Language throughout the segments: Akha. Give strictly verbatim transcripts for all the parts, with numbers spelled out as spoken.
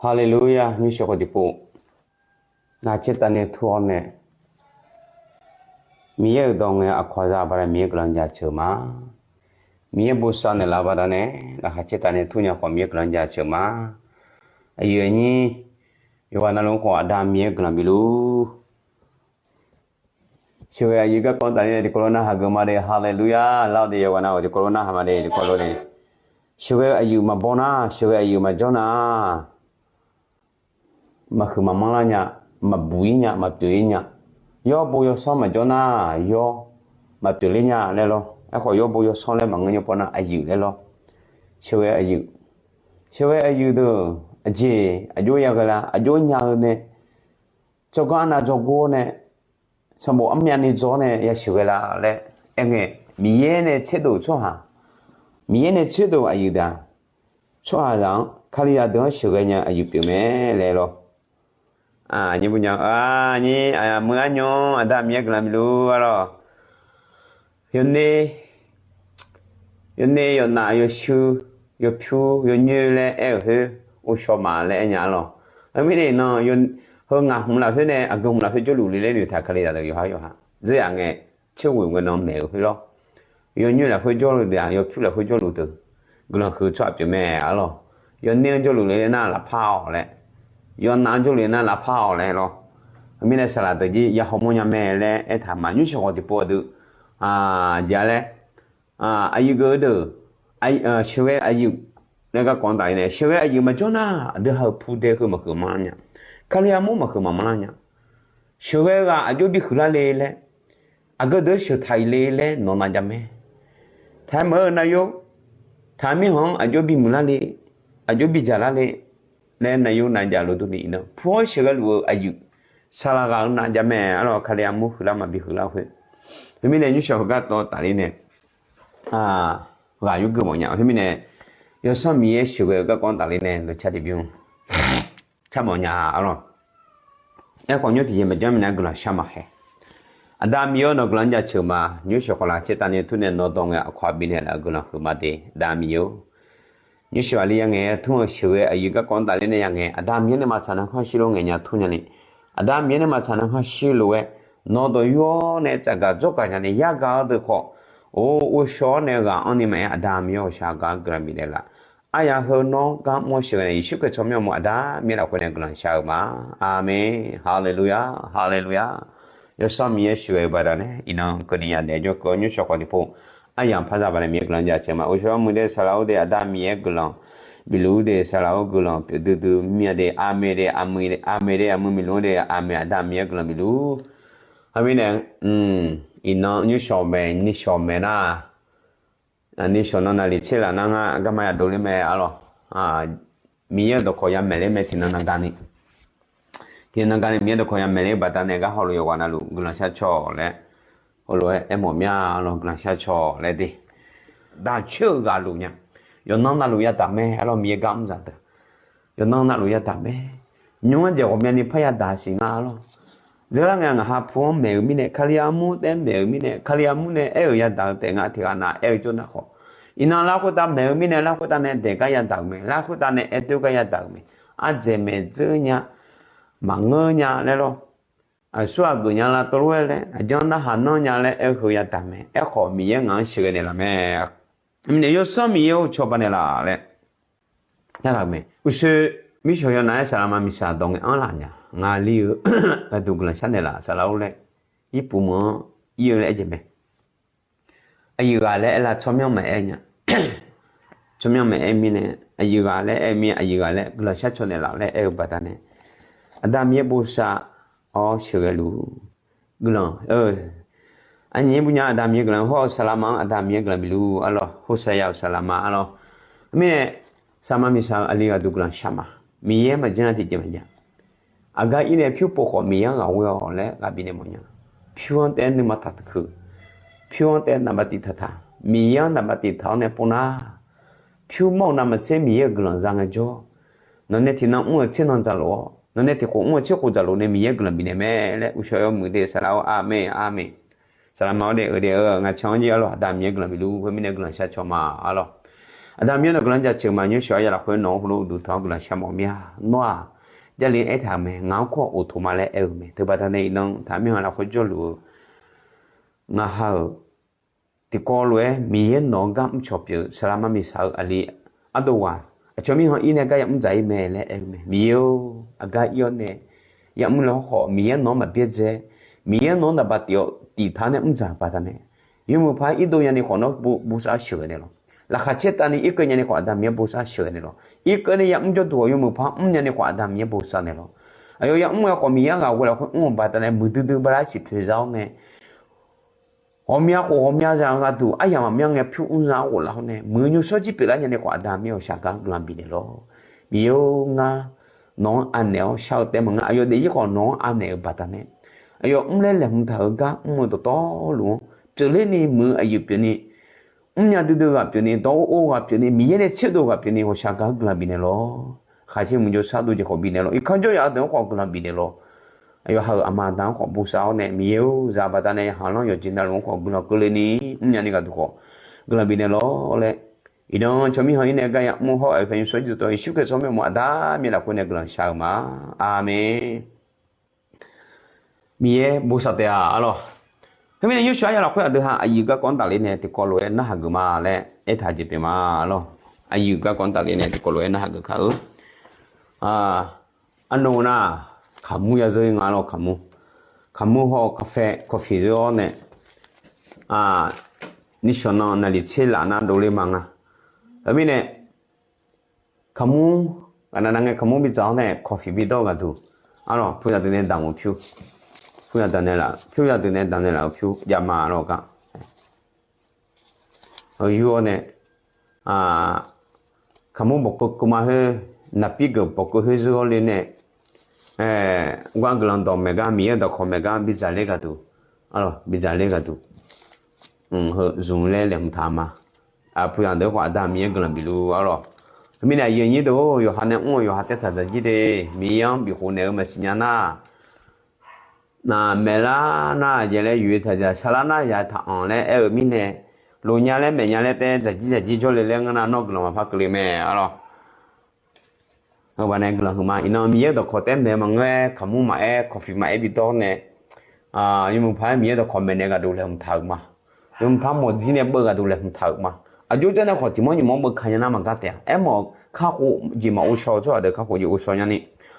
Haleluya, nymrshawq khawf tiqpov, naqkhaer tavni tur-awr nae, Miqyaer-euq dawq ngae aqkawq za baqdanae Miqyaer guiqlanq jaceuq ma. Miqyaer bosav naeqlaf-eu baqdanae, naqkhaer tavni tur nya khawf Miqyaer guiqlanq jaceuq ma. Aqyuif aqnyir, yawqghaq navluf khawf Aqda Miqyaer guiqlanq bifluf. Sheuqghae aqyuif garkawv tafler nae tiqkawv lof narhaq geuf ma de. Haleluya. Lar-awr de, yawqghaq nav-euq tiqkawv lof narhaq ma de, tiqkawv lof nae. Sheuqghae-eu aqyuif maqbaw nar, sheuqghae aqyuif maqjawr nar, maqhuiq maqmanr lar nya, maqbuq-ir nya, maqpyeuf-ir nya. Yawr bo yawsanr maqjawr nar, yawr maqpyeuf ler nya laer lawr. Aerkhawf yawr bo yawsanr laer maqngeur nya pawnav aqyuif laer lawr. Sheuqghae aqyuif, sheuqghae aqyuif deuq aqjeq aqjox yaghae la, aqjox nya-eu nae tsawrganr arnav dzawrgor-awr nae, sanqbof armyavni dzaw-awr nae yasheuqghae la laer aerngae, Miqyaer nae tserdov-euq tsawrhaq, Miqyaer nae tserdov-euq aqyuif deuq-aq, tsawrhaqzaq-anr, Kalizaq deuq-anr sheuqghae nya aqyuif pyeuf mae laer lawr. Aqnyir bu nya, aqnyir, aqmuiq arnymr, Aqda Miqyaer guiqlanq bifluf-ur arlawr. Yawner, yawner yawnav yawshuir, yawpyur yawnyoer laer aer-euq khoer, ghovshaw ma laer aer nya arlawr. Khoermirnae iqnan, heu ngaq hmq lafkhoer nae aqgeu hmq lafkhoer jawrluf le laer noeqtaq Kalizaq deuq yawqha yawqha dzerzaq ngae, tserghoeq ngae nan maeq-euq khoer lawr. Yawnyoer lafkhoer jawrluf deuq-aq, yawpyur lafkhoer jawrluf deuq, guiqlanq huiq-eu tsawrhaq pyeuf mae arlawr. Yawner-anr jawrluf le laer nar lafpar-awq laer, yawnav-anr jawrluf le nar lafpar-awq laer lawr. Khoermirnae saqlaq deuq jir ya hawmawr nya mae laer aertaq ma. Nymrshawq khawf tiqpov aqdui, aqjeq-a laer, aqyuif geuf-eu deuq, sheuqghae aqyuif laer garkawv-anr tafler nae, sheuqghae aqyuif maqjawr nar, aqdui ha-euq pudae heu maqhuiq maqmanr nya, Kali armur maqhuiq maqmanr nya. Sheuqghae ghaq aqjox bi huiqlar le laer, aqgeu deuq-anr sheuq taq-iq le laer nawq nav jav mae. Taq-aer meuq-eu nav yor, taq-aer mirkhanq-anr aqjox bi muiqlar le, aqjox bi dzaqlar le laer nav yor nav jav lof durni iqnan pu-anr sheuqghae luf-eu aqyuif, saqlaq ghaq-eu nav jav mae arlawr. Kali armur huiqlar maqbi huiqlar khoer. Khoermirnae nymrshawq heugar tawv tafler nae ghaq yurgeuf mawf nya. Khoermirnae Yawsanr Miqyaer sheuqghae-eu garkawv-anr tafler nae loqcar tiqbymr car mawf nya arlawr. Aerkhawf nymr tiqjeq maqjanr mirnae guiqlanq shar maqhae. Aqda Miqyaer-or, nawq guiqlanq jaceuq ma. Nymrshawq khawf lafkhoer tavni tur nae nawr dawq ngae aqkawq-a bifnaeq laf-eu guiqlanq huiqma de, Aqda Miqyaer-or. Nymrshawq aqli ya ngae, tmr-eu sheuqghae aqyuif garkawv-anr tafler nae ya ngae, Aqda Miqyaer nae maqtsaq nan khanr shir lof ngaeq nya tmr nya ni, Aqda Miqyaer nae maqtsaq nan khanr shir lof-aer, nawr dawq yur-awr nae tsafgaq dzawrgaq nya ni yagaq-eu deuq khawf, or, ghovshaw-awr nae ghaq anr ni maqaer, Aqda Miqyaer ghawqshaq gar guiqlanq bifnaeq laf. Arya heu nawr gar mr-awr sheuqghae nae Yeqsur Kali tsawrmyanr mawr Aqda Miqyaer lafkhoer nae guiqlanq shar-eu ma. Aqmeq. Haleluya, haleluya. Yawsanr Miqyaer sheuqghae-eu baqdanae iqnan keuvni yadaef jawrkeuv-awr nymrshawq khawf tiqpov aryamq par zaq baqdanae Miqyaer guiqlanq jaceuq ma. Ghovshaw-awr muiq de saqlaq-or de Aqda Miqyaer guiqlanq bifluf-ur de, saqlaq-or guiqlanq pyeuf duidui mir-a de, aqmeq de, aqmuiq de, aqmeq de, aqmuiq miqluf-anr de, aqmeq, Aqda Miqyaer guiqlanq bifluf-ur. Khoermirnae, iqnan nymrshawq maeq nishawq maeq nar, nishawq nan naqliq tser laf nar ngar garma yadov ler mae arlawr. Miqyaer-euq dawqkawq yamaeq ler mae tiqnan nan gani. Tiqnan nan gani Miqyaer dawqkawq yamaeq ler-eu baqdanae gar hawluf yawqghaq navluf guiqlanq shar cawq laer, heulof-aer aermawf mya arlawr, guiqlanq shar cawq laer de. Daq coer-euq ghaq luf nya. Yawqnan navluf yadaq mae arlawr, Miqyaer gar mr zaq deuq. Yawqnan navluf yadaq mae. Nymr-anr dzaeq ghawqmyani par yadaq siq nga arlawr. Dzeurlar ngae ngaq ha pu-anr maeq-eu mirnae, Kali armur taef-aer maeq-eu mirnae, Kali armur nae aer-euq yadaq-eu taef nga tiqghaq nav aer-eu jawr nar khawf, iqnan lar khoertav maeq-eu mirnae, lar khoertav nae daeq gar yadaq-euq mae, lar khoertav nae aer doer gar yadaq-euq mae. Ardzaeq maeq dzeur nya, maqngeur nya laer lawr. Aqsur aqgeuf nya lar tov lof-aer laer, aqjan narhaq nanr nya laer aer-eu heu yadaq mae. Aerkhawf Miqyaer ngaq-anr sheuqghae naeqlaf mae. Mirnae Yawsanr Miqyaer-or, cawba naeqlaf laer narhaq mae. Uqshoe mirshawq yawnav-aer saqlaqma miqsaq dawq ngae anr laf nya. Ngaqli-eu gharduq guiqlanq shar naeqlaf saqlaq-or laer, irpuq meuq-anr ir-eu laer aer jeq mae. Aqyuif ghaq laer aer lar tsawrmyanr maqaer nya. Tsawrmyanr maqaer mirnae, aqyuif ghaq laer aer mir, aqyuif ghaq laer guiqlanq shar caw naeqlaf laer aer-eu baqdanae, Aqda Miqyaer bosav-awr sheuqghae luf guiqlanq, aqnyir burnya Aqda Miqyaer guiqlanq hawr-eu saqlaqma-anr Aqda Miqyaer guiqlanq bifluf arlawr, horsaqya-euq saqlaqma arlawr. Mirnae saqlaqma miqsaq-eu aqli ghaqduq guiqlanq shar ma. Miqyaer maqjanr tiqjeq maqjav. Aqgar ir nae pyur pov khawf Miqyaer-anr ghaq ghoe-awq laer ghaq bifnaeq mawf nya. Pyur-anr taef-aer nuima taq taq keuq. Pyur-anr taef-aer naqba tiv taq taq. Miqyaer-anr naqba tiv taq-awr nae pov nar, pyur mawr-eu navmaqtser Miqyaer-euq guiqlanq za ngaejawr, nawqnae tiqnan mr-eu tser nan dzaqlof-awr, nawqnae tiqkhof mr-eu tser khof dzaqlof nae Miqyaer guiqlanq bifnaeq mae laer uqshawq yawmuiq de saqlaq-or, aqmeq, aqmeq. Saqlaqma-awr de, eu de, eu, ngaqcan-anr jir arlawr, Aqda Miqyaer guiqlanq bifluf khoermirnae guiqlanq shar caw ma arlawr. Aqda Miqyaer nawq guiqlanq jaceuq ma. Nymrshawq aryaq lafkhoer nawq-anr heulof-aer uqduq tanq-awr guiqlanq sharmawf mir-a. Nawr-aq, Jarlif aertaq-euq mae, ngaq-anr khawf oqtoq ma laer aer-eu mae. Teubaqda nae iqnan taq mirkhanq lafkhoer jawrluf-eu ngaq ha-euq tiqkawv lof-aer Miqyaer nawq-anr gar mrcawq pyeuf-eu saqlaq marmiq saq-eu aqli ardov ghaq aqcawq mirkhanq ir nae gar yamr dzaq-ir mae laer aer-eu mae. Miqyaer-or, aqgar ir-awr nae yamr le hawrkhawf Miqyaer nawq-anr maqbyaerdzae, Miqyaer nawq-anr naqbaq tif-awr tif taq-awr nae mr dzaq-euq baqdanae, yawmuiq paq-aer irdov nyani khawf nawr bosav sheuqghae naeq lawq. Laqkhaq caer tavni irkeuv nyani khawf Aqda Miqyaer bosav sheuqghae naeq lawq. Irkeuv nae yamr jawrduq-awq yawmuiq paq-aer mr nyani khawf Aqda Miqyaer bosav naeq lawq. Aqyawf yamr-eu khawf Miqyaer ghaq ghoe lafkhoer mr-eu baqdanae muiqdui dui bala-aer siqpoeq za-awr nae ghawqmya khof ghawqmya zaq-eu gharduq aryamq maqmyanr ngae pyur mr za-awr ghoflar-awr nae muiq nymrshawr jir pyeuflar nyani khawf Aqda Miqyaer-euq shaqgar-anr guiqlanq bifnaeq lawq. Miqyaer-or, ngar nawq-anr anaeq-awr shar-eu taef maqngeur. Aqyawf daefzir khawf nawq-anr anaeq-eu baqdanae, aqyawf mr laer laeqhmq taq-euq gar mr-eu dawqtawvluf-anr pyeufler ni muiq-eu aqyuif pyeuf ni, mrnya duidui ghaq pyeuf ni, dawr-or ghaq pyeuf ni, Miqyaer nae tserdov ghaq pyeuf ni ghawqshaq gar-anr guiqlanq bifnaeq lawq. Khaqcaer muiq jawr shardov jeq khawf bifnaeq lawq. Irkanr jawr yaf-eu deuq-anr khawf guiqlanq bifnaeq lawq. Aqyawf ha-euq aqma aqda-anr khawf bosav-awr nae Miqyaer-or, zaq baqdanae yaqhaq lanr yawqjeq navluf-anr khawf guiqlanq keuvle ni mrnya ni gharduq khawf guiqlanq bifnaeq lawq laer, iqnan tsawrmyanr mirkhanq ir nae gar yamr hawr-eu Aqyuif paeq nymrshawr jir dawqtawv Yeqsur Kali tsawrmyanr mawf Aqda Miqyaer lafkhoer nae guiqlanq shar-eu ma. Aqmeq. Miqyaer bosav taef-a arlawq. Khoermirnae nymrshawq aryaq lafkhoer aqdui ha aqyuif garkawv-anr tafler nae tiqkawv lof-aer narhaq geuf ma laer aertaq jeq pyeuf ma arlawq. Aqyuif garkawv-anr tafler nae tiqkawv lof-aer narhaq geuf kar-eu. Arnoq nar, kaqmur ya zeur nga lawr kaqmur. Kaqmur hawr-eu kaqfae kawqfiq zeur-awr nae, nishawq nan naqliq tser laf nar dovler ma nga. Teumirnae, kaqmur, ghaqnav nav ngae kaqmur bidzaq-awr nae kawqfiq bidawr-eu gharduq, arlawq, pyur zaqdeuq nae damq-eu pyur, pyur zaqdeuq nae damq naeqlaf-eu pyur javma lawr gar. Heu yur-awr nae, kaqmur bawqkeuv keuvma khoer, naqpir geuf bawqkeuv khoer zeur-awr le nae, gar guiqlanq dawq maeq gar Miqyaer-eu dawqkawq maeq gar bidzaq ler gharduq, arlawq, bidzaq ler gharduq, heu zmq laer laeqhmq taq ma. Aqpoeq aqdeuq khawf Aqda Miqyaer guiqlanq bif luf arlawq. Teumirnae aqyuif aqnyir deuq-or, yawqha nae mr-eu yawqha taer taq dzaq jir de, Miqyaer-anr bifkhof naeq-eu maqsiq nya nar, naq maeqlar nar aqjeq laer yuif taq dzaq, saqlar nar yaq taq anq laer aer-eu mirnae, loq nya laer maeq nya laer taer dzaq jir dzaq jir jawrle laer ngeur nar nawr guiqlanq maqpar keuvle mae arlawq. Heu baqdanae guiqlanq huiqma. Iqnan Miqyaer-eu dawqkawq taer maeq-eu maqngeur-aer, kaqmur maqaer, kawqfiq maqaer bidawr nae, yawmuiq paq-aer Miqyaer dawqkawq maeqnaeq gharduq laeqhmq taq-euq ma. Yawmuiq paq mawf jir nae beuv gharduq laeqhmq taq-euq ma. Aqjox janr nae khawf tiq mawr nyiq mawr beuv ka nya nar maqgar taef-a. Aermawf kakhof jeq maqghov shaw-eu tsawrhaq deuq kakhof jeq ghovshaw nyani,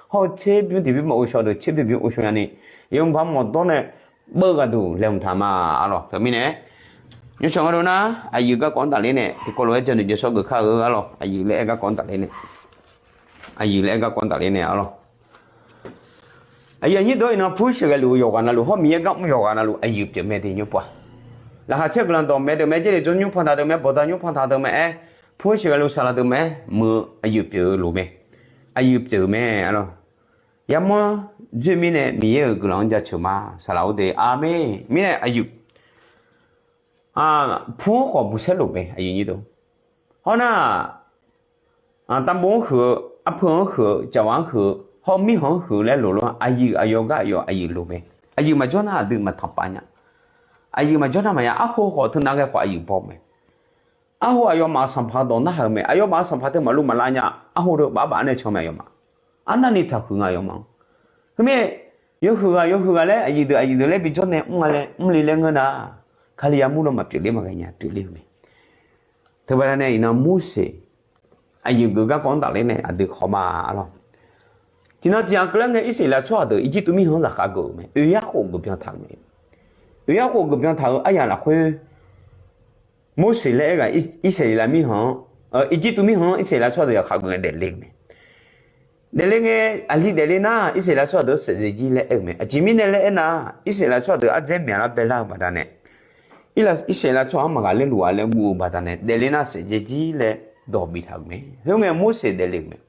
hawr-eu tserbymr tiqbymr maqghov shaw deuq tserbymr bymr ghovshaw nyani, yawmuiq paq mawf dawr nae beuv gharduq laeqhmq taq ma arlawq. Teumirnae, nymrshawq ngar dov nar aqyuif garkawv-anr tafler nae tiqkawv lof-aer jawrnuiq jawrshawr geuf kar-eu arlawq. Aqyuif laer aer garkawv-anr tafler nae, aqyuif laer aer garkawv-anr tafler nae arlawq. Aqyuif aqnyir deuq-or, iqnan pur sheuqghae luf-eu yawqghaq navluf hawr Miqyaer gar mr yawqghaq navluf aqyuif pyeuf mae de nymr pov-a. Laqkhaq caer guiqlanq dawq maeq deuq mae, Jarlif jawr nymr panq taq deuq mae, bawqda nymr panq taq deuq mae-aer, pur sheuqghae luf saqlaq deuq mae-aer muiq-eu aqyuif pyeuf-eu loq mae. Aqyuif pyeuf-eu mae arlawq. Yamawr dzoer mirnae Miqyaer-euq guiqlanq-anr jaceuq ma. Saqlaq-or de, aqmeq. Mirnae aqyuif pur-anr khawf buqsaer loq mae aqyuif nyir deuq. Hawr nar, tavbov-anr huiq-eu, arpeu-anr huiq-eu, caqwaq-anr huiq-eu, hawr mirkhanq-anr huiq-eu laer loq lof-a. Aqyuif aqyawf gar aqyawf aqyuif loq mae. Aqyuif maqjawr nar aqdui maqtanq pav nya. Aqyuif maqjawr nar maqya, arho khawf teunav ghae khawf aqyuif baw mae. Arho aqyawfmaf-euq sanqpaq dawq narhaq-eu mae. Aqyawfmaf-euq sanqpaq teu maqluv maqlav nya. Arho deuq baf baf-anr nae can mae aqyawfmaf. Arnavni taqhuiq nga aqyawfmaf-anr. Khoermirnae, yawhuiq ghaq yawhuiq ghaq laer aqyuif deuq aqyuif deuq laer bijawr nae mr nga laer mrle laer ngeur nar, Kali yamur dawr maqpyeuf ler maqghae nya pyeuf ler-eu mae. Teubaqda nae iqnan Morseq aqyuif geuf garkawv-anr tafler nae aqdui hawma arlawq. Tiqnan tiq yamq keuvlar ngae Irsaqleqlav tsawrhaq deuq Irjirtuv mirkhanq-anr zaqkhav geuf-euq mae. Oeq yar khof geuf byan taq-euq mae. Oeq yar khof geuf byan taq-euq aryaq lafkhoer, Morseq laer aer ghaq Irsaqleqlav mirkhanq-anr, Irjirtuv mirkhanq-anr Irsaqleqlav tsawrhaq deuq zaqkhav geuf ngae daefle-eu mae. Daefle ngae, aqli daefle nar Irsaqleqlav tsawrhaq deuq saef dzae jir laer aer-eu mae. Aqjeq mirnae laer aer nar, Irsaqleqlav tsawrhaq deuq ardzaer myaqlar baelar-eu baqdanae, Irsaqleqlav tsawrhaq-anr maqghaq ler luf-a laer guv-eu baqdanae daefle nar saef dzae jir laer dawq biftaq-euq mae. Khoerngae Morseq daefle-euq mae.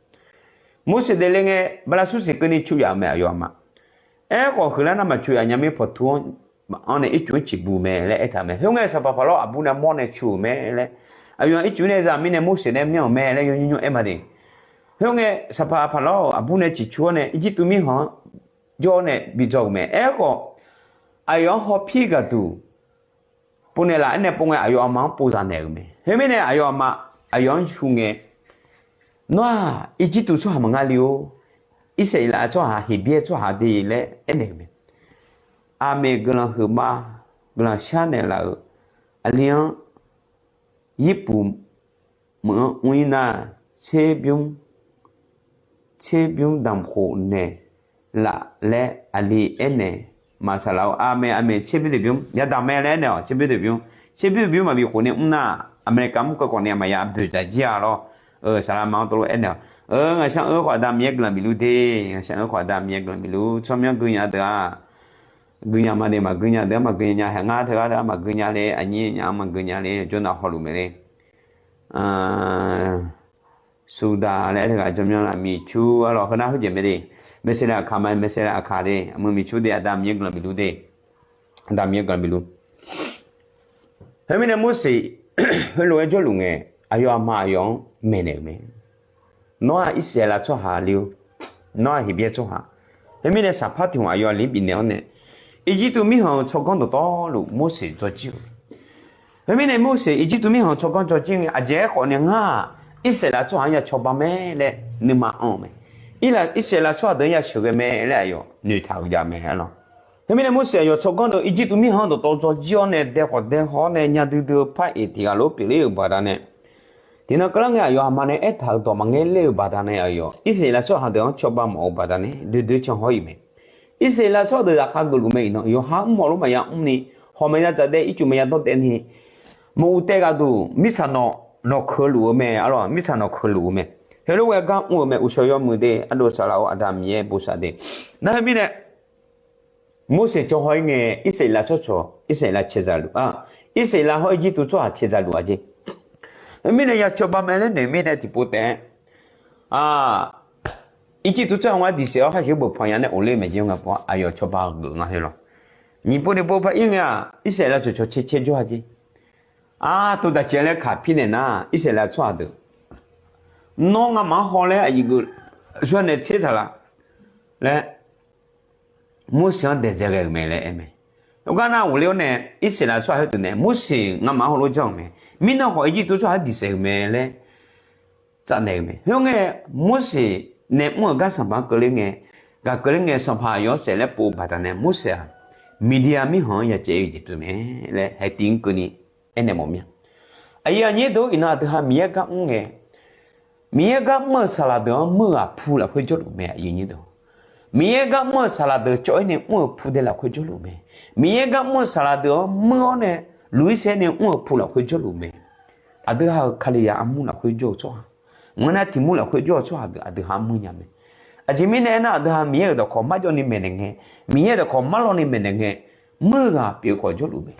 Morseq daefle ngae, bala smr siq keuvni cu yaf-euq mae aqyawfmaf. Aerkhawf huiqlar nar maqcu yaf nya mir pawqtur-anr, anr nae ircuf-anr ciqbu mae laer aertaq-euq mae. Khoerngae sanqpaq Paqlawr aqbur nae mawr nae cu-euq mae laer, aqyawf-anr ircuf nae za mirnae Morseq nae myanr-euq mae laer yawnymr nymr aer ma de. Khoerngae sanqpaq Paqlawr aqbur nae ciqcu-awr nae Irjirtuv mirkhanq-anr jawr-awr nae bi dzaw-euq mae. Aerkhawf, aqyawf-anr hawpir gaqduq pov naeqlaf aernae pov ngae aqyawf aqma-anr pov zaq naeq-euq mae. Khoermirnae aqyawf aqma aqyawf-anr shu ngae, Nawr-aq Irjirtuv tsawrhaq maqnga le-or, Irsaqleqlav tsawrhaq Heqbyaer tsawrhaq de laer aernaeq-euq mae. Aqmeq guiqlanq huiqma guiqlanq sharnaeq laf-euq aqli-anr Yirpuq meuq-anr mr-ir nar, tserbymr tserbymr damq khof naeq laf laer aqli aernaeq ma saqlaq-or. Aqmeq, aqmeq, tserbymr deuq bymr yadamq mae laer aernaeq-awq. Tserbymr deuq bymr, tserbymr deuq bymr maqbi khof nae mr nar, Aqmeqliqkaq mr keuv khawf nae maqya boeqdzaq jir-a lawr. Saqlaq ma-anr tov lof aernaeq-awq. Ngaqshaq-eu khawf Aqda Miqyaer guiqlanq bif luf de. Ngaqshaq-eu khawf Aqda Miqyaer guiqlanq bif luf. Tsawrmyanr guinya deuq-aq, guinya ma de, maqguinya deuq-anr maqguinya nya, haeq ngar teughaq deuq-anr maqguinya le, aqnyir nya-anr maqguinya le, jawrnav hawluf mae le. Suqdaq laer aer-eu ghaq jawrmyanr laf, miqcur arlawq, heunar heujeq mae de. Maeqsaeqlav aqkaq ma, maeqsaeqlav aqkaq de, aqmuiq miqcur de, Aqda Miqyaer guiqlanq bif luf de. Aqda Miqyaer guiqlanq bif luf. Khoermirnae Morseq heulof-aer jawrluf ngae, aqyawf aqma aqyawf-anr maeqnaeq-euq mae. Nawr-aq Irsaqleqlav tsawrhaq le-or, nawr-aq Heqbyaer tsawrhaq. Khoermirnae saqpar tiq hmq aqyawf aqli bifnaeq-awr nae, Irjirtuv mirkhanq-euq tsawrganr dawqtawvluf Morseq dzawrjir-euq mae. Khoermirnae Morseq Irjirtuv mirkhanq-euq tsawrganr dzawrjir ngae, aqjeq-aer khawf nae ngar-aq Irsaqleqlav tsawrhaq-anr ya cawba mae laer nuima anr-eu mae. Irsaqleqlav tsawrhaq deuq-anr ya sheuqghae mae laer aqyawf noeqtaq-euq jav mae arlawq. Khoermirnae Morseq aqyawf tsawrganr deuq Irjirtuv mirkhanq-anr dawqtawv dzawrjir-awr nae dae khawf dae haw-awr nae nya duidui-eu par eq tiq ghaq lof pyeufler-euq baqdanae, tiqnan keuvlar ngae aqyawf aqma nae aertaq-euq dawq maqngaer ler-euq baqdanae aqyawf Irsaqleqlav tsawrhaq deuq-anr cawba mawf-eu baqdanae doe doe can haw-ir mae. Irsaqleqlav tsawrhaq deuq zaqkhav geufluf mae iqnan, yawqha mr mawf lof maqya mrni, hawq maqya dzaq daev, ircuf maqya dawr daev ni, mawq uq taev ghaqduq mirtsaq nawq nawq keuluf-eu mae arlawq, mirtsaq nawq keuluf-eu mae. Heulof ghae gar mr-eu mae, uqshawq yawmuiq de, ardov saqlaq-or, Aqda Miqyaer bosav de. Nar khoermirnae Morseq cawhaw-ir ngae, Irsaqleqlav tsawrcawq, Irsaqleqlav caevzaq luf-a, Irsaqleqlav hawr Irjirtuv tsawrhaq caevzaq luf-a jeq. Khoermirnae ya cawba mae laer noeq mirnae tiqpov taef-aer, Irjirtuv tsawrhaq-anr diqsaef-awr khar sheuq beuq panq ya nae of ler maeq jeq nga pov-a, aqyawf cawba geuf nga heu lawq. Nyiq pov ni pov par-ir ngae-aq, Irsaqleqlav cawqcawq cae cae jawr-a jeq. Aqtov daqcaev laer kaq pirnaeq nar, Irsaqleqlav tsawrhaq deuq, nawr ngamaf-anr haw laer aqyuif geuf zawr nae tser taq la laer Morseq-anr daeq dzae ghae-euq mae laer aer mae. Heugar nar ghofler-awr nae, Irsaqleqlav tsawrhaq khoerdeuq nae Morseq ngamaf-anr hawlof janr-euq mae. Mirnan khawf Irjirtuv tsawrhaq-anr diqsaef-euq mae laer tsafnaeq-euq mae. Khoerngae, Morseq nae mr-euq gar sanqpaq-anr keuvler ngae, gaq keuvler ngae sanqpaq yawshaef laer pov-eu baqdanae Morseq-aq, Miqdiqyaer mirkhanq-anr ya caev-eu jeq pyeuf mae laer haeqtiv-anr keuvni aernaeq mawf mir-a. Aqyuif aqnyir deuq, iqnan aqdui ha Miqyaer gar mr ngae, Miqyaer gar mr-euq saqlaq deuq-anr meuq ghaq pu lafkhoer jawrluf mae. Aqyuif aqnyir deuq, Miqyaer gar mr-euq saqlaq deuq cawv-aer nae mr-euq pu dae lafkhoer jawrluf mae. Miqyaer gar mr-euq saqlaq deuq-anr meuq-awr nae luq-ir saer nae mr-euq pu lafkhoer jawrluf mae. Aqdui ha-euq Kali-aq armur lafkhoer jawr-eu tsawrhaq, ngeur nar tiq mur lafkhoer jawr-eu tsawrhaq deuq aqdui ha mrnya mae. Aqjeq mirnae aernar, aqdui ha Miqyaer-euq dawqkawq marjawv ni maeqnaeq ngae, Miqyaer-euq dawqkawq marlawv ni maeqnaeq ngae, meuq ghaq pyeuf-eu khawf jawrluf mae.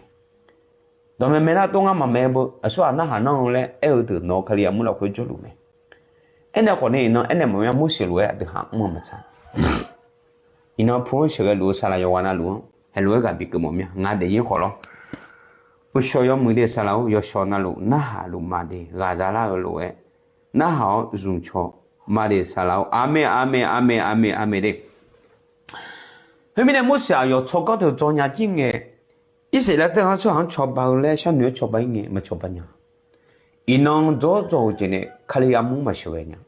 Dawqmaeq maeq nar tov ngar maqmaeq beu, aqsurghaq narhaq nanr-eu laer aer-eu deuq nawq-eu Kali armur lafkhoer jawrluf mae. Aernaeq khawf ni iqnan aernaeq mawf-ir-a, Morseq lof-aer aqdui ha mr-eu maqtsaq. Iqnan pu-anr sheuqghae luf-eu saqlaq yawqghaq navluf-anr heulof-aer ghaq bikeuv mawf mir-a. Ngaq daefzir khawf lawr, uqshawq yawmuiq de saqlaq-or, yawshawq navluf narhaq luf ma de ghaq za lar-eu lof-aer narhaq-awr zmq caw ma de saqlaq-or, aqmeq aqmeq aqmeq aqmeq aqmeq de. Khoermirnae Morseq aqyawf tsawrganr deuq dzaw nya jir ngae, Irsaqleqlav teughaq-anr tsawrhaq-anr cawba-eu laer sharnoeq-aer cawba-ir ngae maqcawba nya. Iqnan dzawr dzaw-eu jeq nae Kali armur maqsheuqghae nya.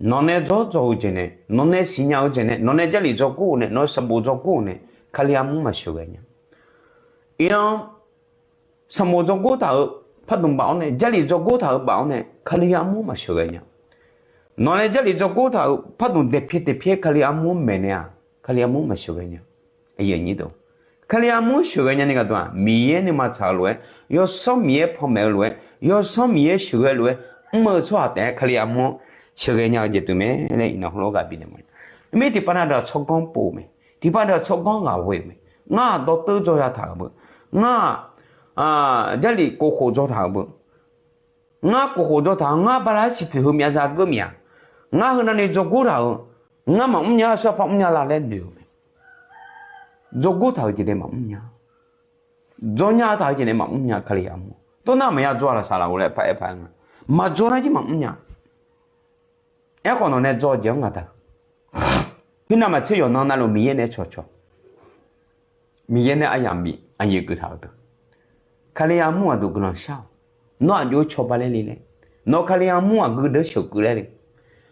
Nawq nae dzawr dzaw-eu jeq nae, nawq nae siqnya-eu jeq nae, nawq nae Jarlif dzawgor-eu nae, nawq nae sanqbof dzawgor-eu nae, Kali armur maqsheuqghae nya. Iqnan sanqbof dzawgor taq-euq pardmq baf-awr nae, Jarlif dzawgor taq-euq baf-awr nae, Kali armur maqsheuqghae nya. Nawq nae Jarlif dzawgor taq-euq pardmq daeqpyaeq daeqpyaeq Kali armur-anr maeqnaeq-aq, Kali armur maqsheuqghae nya. Kali armur sheuqghae nyani gharduq-aq, Miqyaer nuima tsaq-eu lof-aer, Yawsanr Miqyaer panmaeq-eu lof-aer, Yawsanr Miqyaer sheuqghae lof-aer mr-eu tsawrhaq taef-aer Kali armur-anr sheuqghae nya-eu jeq pyeuf mae laer iqnan heulof-aer ghaq bifnaeq mawf-ir. Mirnae tiqpav na deuq-aq tsawrganr pov-eu mae. Tiqpav deuq-aq tsawrganr ghaq ghoe-euq mae. Ngar-aq dawrteur dzaw ya taq-euq beu. Ngar-aq Jarlif kof khof dzaw taq-euq beu. Ngar kof khof dzaw taq-eu, ngar bala-aer siqpoeq heu myav za geur myav. Ngar heunav ni dzawgor taq-euq, ngar maqmr nya, aqsurghaq par mr nya la laer noeq-eu mae. Dzawgor taq-euq jeq nae maqmr nya. Dzaw nya taq-eu jeq nae maqmr nya Kali armur. Tawrnar maqya dzaw-a laq saqlaq-or laer paraer paq-aer nga. Maqdzaw nar jir maqmr nya. Aerkhawf nawq nae dzaw-eu jeq-anr ngaq taq-eu. Khoernav maqtser yawqnan navluf Miqyaer nae cawqcawq. Miqyaer nae aryamq bif aqyuif geuf taq-euq deuq. Kali armur aqduq guiqlanq shar-awq. Nawr aqjox-aer cawba laer le laer. Nawq Kali armur aqgeu deuq-anr sheuqkeuv laer le.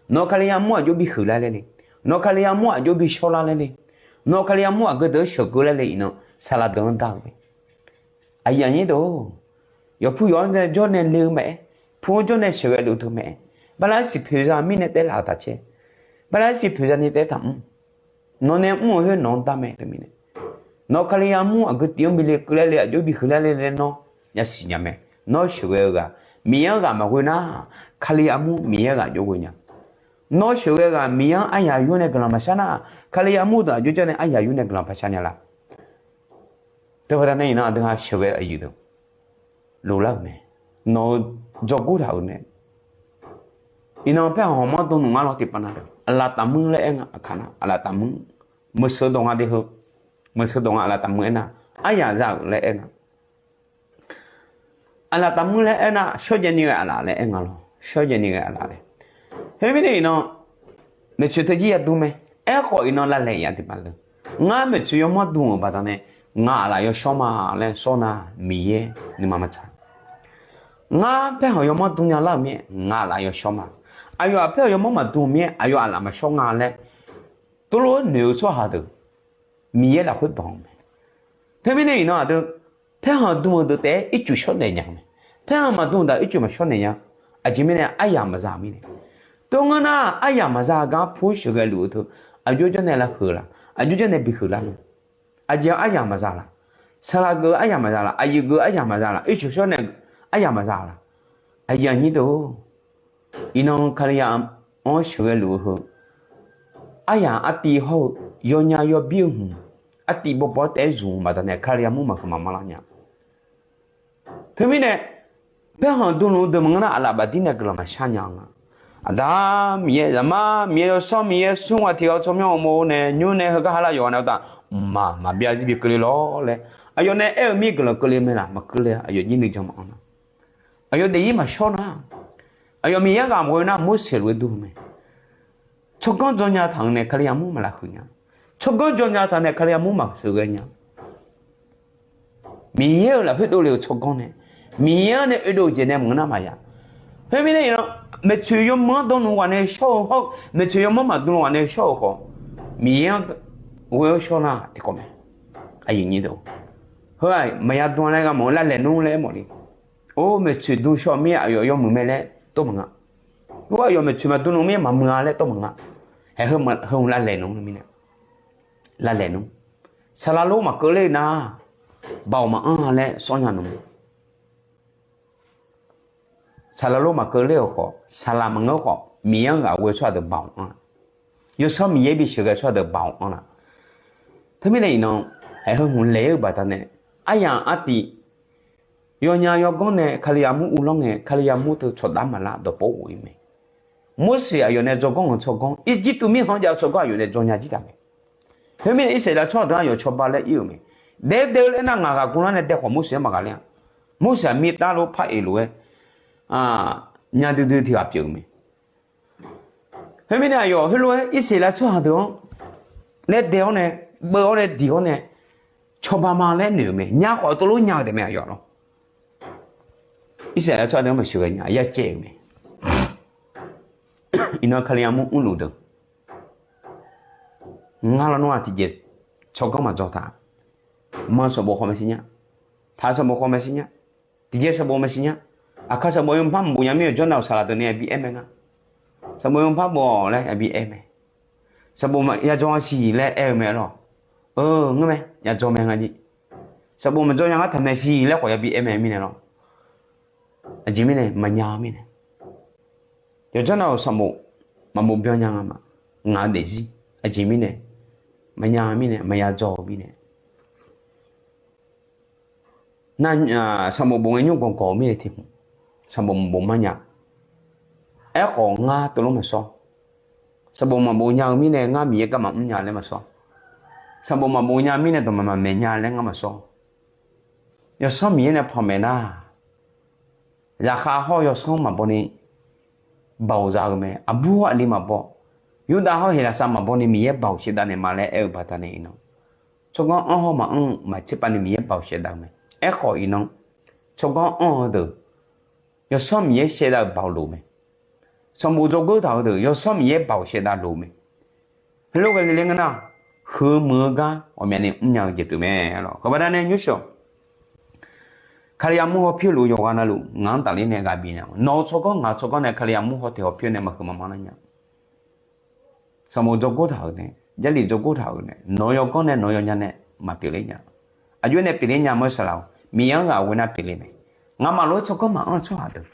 Nawq Kali armur aqjox bi huiqlar laer le. Nawq Kali armur aqjox bi shawrlar laer le. Nawq Kali armur aqgeu deuq-anr sheuqkeuv laer le iqnan, saqlaq deuq-anr dar-eu mae. Aqyuif aqnyir deuq-or, yawqpu yawq-anr jawrnae le-eu mae-aer, pu-anr jawrnae sheuqghae luf teu mae-aer, bala-aer siqpoeq za mirnae taef laf-euq taq caer. Bala-aer siqpoeq zani taef-aer taqmr. Nawq nae mr-euq khoer nawq-anr dar mae teumirnae, nawq Kali armur aqgeu tif-anr bi lekeuv laer le, aqjox bi huiqlar laer le nawr yasiq nya mae. Nawr sheuqghae-eu ghaq, Miqyaer-anr ghaq maqghoe nar, Kali armur Miqyaer ghaq jov ghoe nya. Nawr sheuqghae ghaq Miqyaer-anr aryaq yur nae guiqlanq maqshar nar, Kali armur deuq aqjox jawr nae aryaq yur nae guiqlanq paq shar nya la. Teubaqda nae iqnan aqdui ha sheuqghae aqyuif deuq loflar-euq mae. Nawq-eu dzawrgor taq-euq mae. Iqnan paerkhanq hawqmanr dm nmr ngar lawr tiqpav na, aqlaf tafmuir laer aer nga, aqkaq nar aqlaf tafmuir. Meuqseuq dawq nga de heu. Meuqseuq dawq nga aqlaf tafmuir aernar, aryaq za-euq laer aer nga. Aqlaf tafmuir laer aernar, shawrjaev ni ghae aqlaf laer aer nga lawr, shawrjaev ni ghae aqlaf laer. Khoermirnae iqnan, maeqtsoeq teujir ya dur mae. Aerkhawf iqnan lavlaeq ya tiqpav le. Ngar maeqtsoeq yawmanr dm-euq baqdanae, ngaq aqlaf yawshawr ma laer sawr nar, Miqyaer nuima maqtsaq. Ngar paerkhanq yawmanr dm nya lar-euq mir-aer, ngaq aqlaf yawshawr ma. Aqyawf-aq paerkhanq yawmanr maqdm mir-aer, aqyawf aqlaf maqshawr nga laer tov lof-aer noeq-eu tsawrhaq deuq, Miqyaer lafkhoer banq-eu mae. Teumirnae iqnan aqdui, paerkhanq dm-eu deuq taef-aer ircuf shawr naeq nya-eu mae. Paerkhanq maqdm daq ircuf maqshawr naeq nya. Aqjeq mirnae aryaq maqza-euq mirnae. Tov ngeur nar, aryaq maqza gar pu sheuqghae luf-eu teu, aqjox jawr nae lavheuq laf, aqjox jawr nae bihuiq lar mae. Aqjeq-anr aryaq maqza laf, saqlaq geuf-eu aryaq maqza laf, aqyuif geuf-eu aryaq maqza laf, ircuf shawr nae aryaq maqza laf. Aqyuif aqnyir deuq-or, iqnan Kalizaq-anr sheuqghae luf-eu heu, aryaq artiv hawr-eu yawnya yawbir-eu hmq, artiv bawbaw-aer taef-aer zmq-eu baqdanae Kalizaq mur maqhuiq maqma lar nya. Teumirnae, paerkhanq dm luf-eu deuq maqngeur nar, aqlaf baqdir nae guiqlanq maqshar nya nga. Aqda Miqyaer, Zaqmar Miqyaer, Yawsanr Miqyaer, smr ghaq tiq ghaq-eu tsawrmyanr uqmov nae nymr nae heugar ha lar yawqghaq nae uqtaf, mqmaq maqbyav zir bi keuvle lawr laer aqyawf nae aer-eu mir guiqlanq keuvle mae laf? Maqkeuvle. Aqyawf jir nuijan maqanr nar, aqyawf daefzir maqshawr nar, aqyawf Miqyaer ghaq maqghoe nar, Morseq lof-aer dur-eu mae. Tsawrganr dzaw nya taq-euq nae Kalizaq mur maqlaf huiq nya. Tsawrganr dzaw nya taq-euq nae Kalizaq mur maqsheuqghae nya. Miqyaer-euq lafkhoer dovle-euq tsawrganr nae, Miqyaer-anr nae oedov-eu jeq nae maqngeur nar maqya. Khoermirnae iqnan, maeqtsoeq yawmanr dm luf ghaq nae shawr-eu hawr, maeqtsoeq yawmanr maqdm luf ghaq nae shawr-eu khawf, Miqyaer-anr ghoe-awr shawr nar tiqkawv mae. Aqyuif aqnyir deuq, heu-aq maqya dm-a laer gha mawf-eu lavlaeq nmr laer aer mawf ni. Or, maeqtsoeq dm shaw mir-aer aqyawf yawmuiq mae laer tov maqnga. Or, aqyawf maeqtsoeq maqdm luf mir-aer maqmuiq-a laer tov maqnga. Haeq heu, heu lavlaeq nmr mirnae, lavlaeq nmr. Saqlaq lor maqkeuv ler nar, baoq maqanr-a laer sawr nya nmr. Saqlaq lor maqkeuv ler-euq khawf, saqlaq maqngeur khawf, Miqyaer-anr ghaq ghoe-eu tsawrhaq deuq baoq anr-a. Yawsanr Miqyaer bi sheuqghae tsawrhaq deuq baoq anr-a. Teumirnae iqnan, haeq heu hmq laeq-eu baqdanae, aryaq artiv yawnya yawganr nae Kalizaq mur uvlanr ngae, Kalizaq mur teu tsawqdav maqlar dawqpov ghof-ir mae. Morseq aqyawf nae dzawganr-euq tsawrganr, Irjirtuv mirkhanq-anr jav-eu tsawrganr aqyawf nae dzaw nya jir taq mae. Khoermirnae Irsaqleqlav tsawrhaq deuq-anr aqyawf cawba laer ir-euq mae. Daef daef-eu laer nar ngaq ghaq guvlar nae daef khawf Morseq-anr maqghaq ler-a. Morseq-aq mirtav lof par eq lof-aer nya duidui tiq ghaq pyeuf-eu mae. Khoermirnae aqyawf heulof-aer Irsaqleqlav tsawrhaq deuq-anr laer daef-awr nae, beuv-awr nae diq-awr nae cawba ma laer noeq-euq mae. Nya khawf tov lof nya-eu taef mae aqyawf lawr. Irsaqleqlav tsawrhaq deuq-anr maqsheuqghae nya yacaev-euq mae. Iqnan Kalizaq mur mrluf deuq, ngar lawnmr-aq tiqjeq tsawrganr maqdzaw taq. Manq sanqbof khawf maqsiq nya. Taq sanqbof khawf maqsiq nya. Tiqjeq sanqbof maqsiq nya. Aqkar sanqbof yawpar maqbof nya mir-euq jawrnav-euq saqlaq deuq nae bi aer mae nga. Sanqbof yawpar bof-awq laer yabi aer mae. Sanqbof yadzaw-a siq laer aer-eu mae lawr. Eu, ngeur mae, yadzaw mae nga jir. Sanqbof maqdzaw nya ngar taqmaeq siq laer khawf yabi aer mae mirnae lawr. Aqjeq mirnae maqnya-eu mirnae, yawqjanr nav-euq sanqbof maqbof byan nya nga ma. Ngaq-eu daefzir aqjeq mirnae maqnya-eu mirnae, maqya dzaw-eu mirnae, sanqbof bof ngae nymr gawqgawq-eu mirnae tiq hmq sanqbof maqbof mar nya. Aerkhawf ngar teulof maqsawr. Sanqbof maqbof nya-eu mirnae ngar Miqyaer garma mr nya laer maqsawr. Sanqbof maqbof nya mirnae dawqmaeq maqmaeq nya laer ngar maqsawr. Yawsanr Miqyaer nae panmaeq nar, zaqkhav hawr-eu yawsanr maqbaw ni baoq za-eu mae. Aqbur aqli maqbaw, Yurdav hawr-eu Heqlaqsar maqbaw ni Miqyaer baoq shaevdav naeq ma laer aer-eu baqdanae iqnan, tsawrganr anr hawr maqanr-eu maqtserpav ni Miqyaer baoq shaevdav-eu mae. Aerkhawf iqnan, tsawrganr anr-eu deuq Yawsanr Miqyaer shaevdav-euq baoq loq mae. Sanqbof dzawgeur taq-eu deuq Yawsanr Miqyaer baoq shaevdav loq mae. Heulof ghae le le ngeur nar, heu muiq-eu gar ghawqmyani mrnya-eu jeq pyeuf mae lawq. Heu baqdanae nymrshawq, Kalizaq mur hawpyur luf-eu yawqghaq navluf ngaq-anr tafler nae ghaq bifnaeq-awq. Nawq-eu tsawrganr ngaq-eu tsawrganr nae Kalizaq mur haw teq hawpyur nae maqhuiq maqmanr lar nya. Sanqbof dzawgor taq-euq nae, Jarlif dzawgor taq-euq nae, nawq-eu yawganr nae nawq-eu yawnya nae maqpyeufler nya. Aqjox nae pyeufler nya mawr saqlaq-awq. Miqyaer-anr ghaq ghoe nar pyeufler mae. Nga'maf lof-aer tsawrganr maqanr-eu tsawrhaq deuq,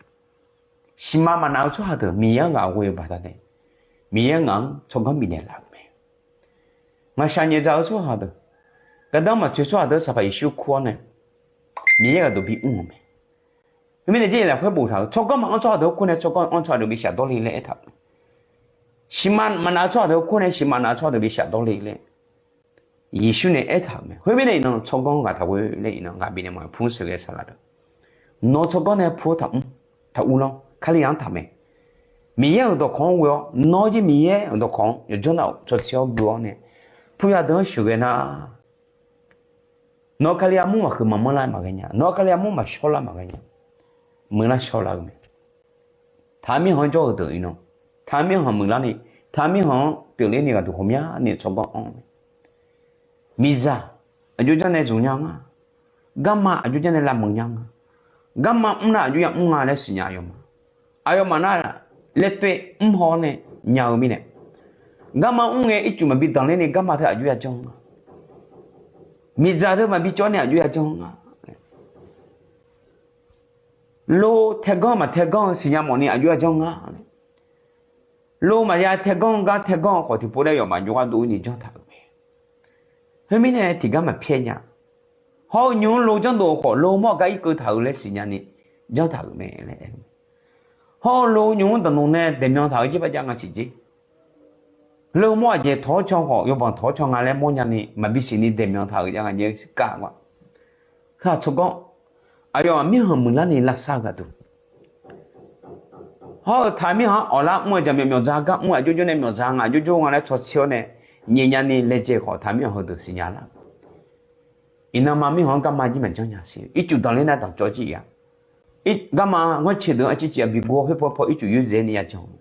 siqma maqnaf-eu tsawrhaq deuq Miqyaer-anr ghaq ghoe-eu baqdanae, Miqyaer ngaq-anr tsawrganr bifnaeq laf-euq mae. Ngaqshaq nyaefdzaq-eu tsawrhaq deuq, gardanr maqtsoeq tsawrhaq deuq Sanqpaq Yeqsur kur-awr nae, Miqyaer ghaq dawq bimr-euq mae. Khoermirnae Jarlif lafkhoer boftaq-euq tsawrganr maqanr tsawrhaq deuq kur nae tsawrganr anr tsawrhaq deuq bi shafdawr le laer aertaq-euq mae. Siqma maqnaf-eu tsawrhaq deuq kur nae siqma naf-eu tsawrhaq deuq bi shafdawr le laer Yeqsur nae aertaq-euq mae. Khoermirnae iqnan tsawrganr ghaq taq ghoe laer iqnan ghaq bifnaeq ma pur sheuqghae saqlaq deuq, nawq-eu tsawrganr nae pur-eu taqmr, taqur lawr Kalizaq-anr taq mae. Miqyaer-euq dawqkawq-anr ghoe-awr nawr jir Miqyaer-euq dawqkawq-anr yawjawr nav-awq tsawrtser-awr gui-awr nae, purya deuq-anr sheuqghae nar, nawq-eu Kalizaq mur maqhuiq maqmanr lar maqghae nya, nawq-eu Kalizaq mur maqshawr lar maqghae nya. Muiqlar shawrlar-eu mae. Taq-eu mirkhanq-anr jawr-eu deuq iqnan, taq-eu mirkhanq muiqlar ni, taq-eu mirkhanq-anr pyeufler ni ghaqduq ghawqmyani tsawrganr anr-eu mae. Miqdzaq aqjox janr nae zmq nya nga. Garma aqjox janr nae lavmuiq nya nga. Garma mr nar aqjox ya mr nga laer siqnya aqyawfmaf. Aqyawfmaf nar laer toer mr haw-awr nae nya-eu mirnae, garma mr ngae ircuf maqbi danqler ni garma teu aqjox ya janr nga. Miqdzaq teu maqbi cawv ni aqjox ya janr nga. Lo taeganr maqtaeganr-eu siqnya mawf ni aqjox ya janr nga. Lo maqya taeganr-eu gar taeganr-eu khawf tiqpov nae yawfmaf jawrgar dov-ir ni janr taq-euq mae. Khoermirnae tiqgar maqpyaer nya. Hawr-eu nymq-anr lo janrdov-eu khawf lo mawr-eu gar irkeuv taq-euq laer siqnya ni janr taq-euq mae laer aer-eu mae. Hawr-eu lo nymq-anr daqnoeq nae daeqmyan taq-euq jir barjav nga siqjer. Lo mawr aqjeq tawq-awr caw khawf yawbanq tawq-awr caw nga laer mawrnya ni maqbi siqni daeqmyan taq-euq jav nga jaer kav-a. Heu-aq tsawrganr, aqyawf mirkhanq muiqlar ni lavsar-eu ghaqduq, hawr-eu taq mirkhanq-anr awqlar mr-eu jaqmyawf myawf dzaq gar mr-eu aqjox jawr nae myawf dzaq nga aqjox jawr nga laer tsawrtser-awr nae nyaefnya ni laejae khawf taq mirkhanq heudeuq siqnya lar. Iqnan ma mirkhanq-anr garma jir maqjanr nya siq. Ircuf danqler nar danqcawv jir-a. Garma ghanrcae deuq-anr arcir civ-a bi gor khoerpaw paw ircuf yoerdzae ni ya jan-eu.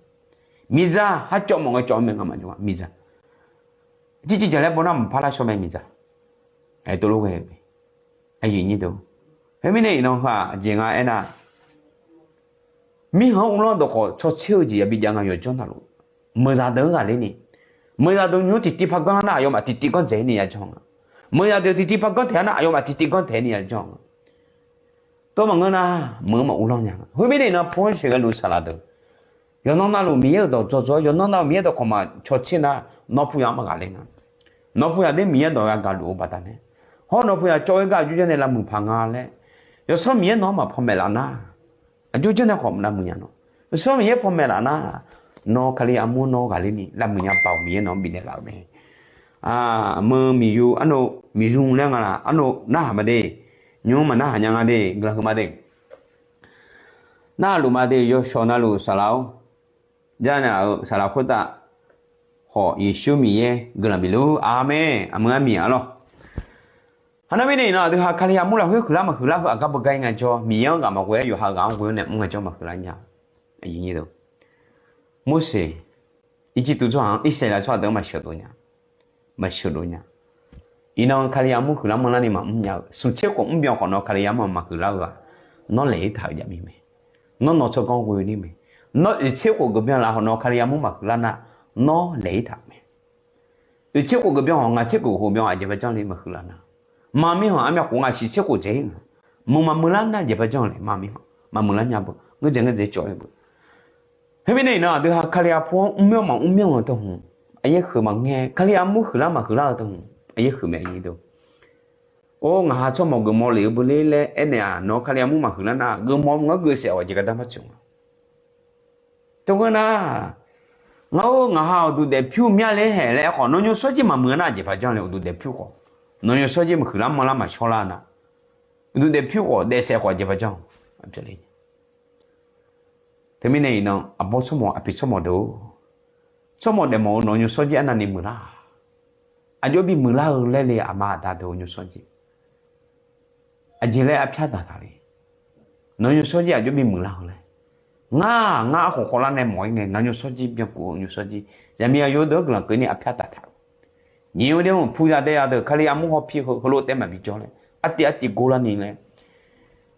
Miqdzaq ha cawv mawf ngae cawv-eu mae nga maqjawr-a miqdzaq. Arcir civ jaq laer baw nar maqpar lar shaw mae miqdzaq. Aer tov lof ghae-eu mae. Aqyuif nyir deuq, khoermirnae iqnan heu-aq aqjeq nga aernar, mirkhanq-anr uvlanr dawq khawf tsawrtser-eu jeq yabi jav nga yawqjawr navluf. Meuqzaq deuq-anr ghaqler ni, meuqzaq deuq nymq-anr tiqtiv par ganr lar nar aqyawfmaf tiqtiv ganr dzaeq-ir ni ya janr nga. Meuqzaq deuq tiqtiv par ganr taeq-a nar aqyawfmaf tiqtiv ganr taeq-ir ni ya janr nga. Tov maqngeur nar meuq-anr maquvlanr nya nga. Khoermirnae iqnan pu-anr sheuqghae luf saqlaq deuq, yawqnan navluf Miqyaer-euq dawq dzaw dzaw-awr yawqnan navluf Miqyaer dawq khawf maqcaw tser nar, nawr puyaq-anr maqghaqler nga. Nawr puyaq dur Miqyaer dawq yagaq luf-eu baqdanae, hawr nawr puyaq cawv-aer gar aqjox janr nae lavmuiq paq nga laer, yawsanr Miqyaer nawq-anr maqpanmaeq laf nar, aqjox janr nae khawf lavmuiq nya nawr, yawsanr Miqyaer panmaeq laf nar, nawr Kali armur nawr ghaqler ni lavmuiq nya baoq Miqyaer nawq-anr bifnaeq laf-eu mae. Aqmeu miqyu arnav miqyu laer nga laf arnav narhaq ma de, nymr maqnarhaq nya nga de, guiqlanq huiqma de. Narhaq luf ma de, yawshawq navluf saqlaq-or, janrnya-eu saqlaq khoertav khawf Yeqsur Miqyaer guiqlanq bifluf-ur. Aqmeq. Aqmeu armiq arlawr. Haqnar mirnae iqnan aqdui ha Kali armur lafkhoer huiqlar maqhuiqlar heu aqgar beugar-ir ngaejawr, Miqyaer-anr ghaq maqghoe-aer yawqha ghaq-anr ghoe-awr nae mr ngaejawr maqhuiqlar nya. Morseq Irjirtuv tsawrhaq-anr Irsaqleqlav tsawrhaq deuq-anr maqsheuqdov nya. Maqsheuqdov nya. Iqnan Kali armur huiqlar manrlar ni maqmr nya-eu smq tser khof mrbyan khawf nawr Kali armur maqhuiqlar-eu-aq, nawr laeq-ir taq-euq jav mir mae. Nawr nawq tsawrganr ghoe-eu ni mae. Nawr oeq tser khof geufbyan laf khawf nawr Kali armur maqhuiqlar nar, nawr laeq-ir taq-euq mae. Oeq tser khof geufbyan hawq ngaq tser khof geufbyan aqjeq baqjanr le maqhuiqlar nar, ma mirhaq armyan khof ngaq shiq tser khof dzaeq-ir nga. Meuq maqmeuq lar nar jeq baqjanr laeq ma mirhaq maqmeuq lar nya beu, ngeur dzaeq ngeur dzaeq cawv-aer beu. Khoermirnae iqnan aqdui ha Kali arpur-anr mrmyanr maqmr myanr-eu teuhmq, aqyaer huiq maqngae, Kali armur huiqlar maqhuiqlar-eu teuhmq aqyaer huiq mae. Or, ngaq ha tsawrmawq geufmawf lef-eu beu ler laer aernaeq-aq, nawq-eu Kali armur maqhuiqlar nar geufmawf maqngeur geuf saef-awq aqjeq gardanr par tseuq nga. Tov ngeur nar, ngar-or ngaq ha uqduq daefpyur mya ler haeq laer aerkhawf nawnyur shawrjir maqmuiq-a nar aqjeq baqjanr le uqduq daefpyur khawf, nawnyur shawrjir maqhuiqlar manrlar maqshawrlar nar, uqduq daefpyur khawf daefsaef khawf aqjeq baqjanr. Teumirnae iqnan aqbawr tsawrmawq aqpiq tsawrmawq deuq-or, tsawrmawq daefmawf-eu nawnyur shawrjir arnavni muiqlar-aq, aqjox bimuiqlar-eu laer le aqma aqda deuq-eu nymr shawrjir. Aqjeq laer arpyar daqtaq le. Nawnyur shawrjir aqjox bimuiqlar-eu laer. Ngar, ngar arkhof khawvlar nae mawf-ir ngae, ngaq nymrshawr jir byankuf-eu nymrshawr jir, zaqmiq aqyawf deuq-anr guiqlanq keuvni arpyar taqtaq-euq. Nyiq-eu de-aq, puqzaq daeyaq deuq Kalizaq armur hawpir heu heulof taef maqbi jawr laer, artiv artiv gorlarni laer,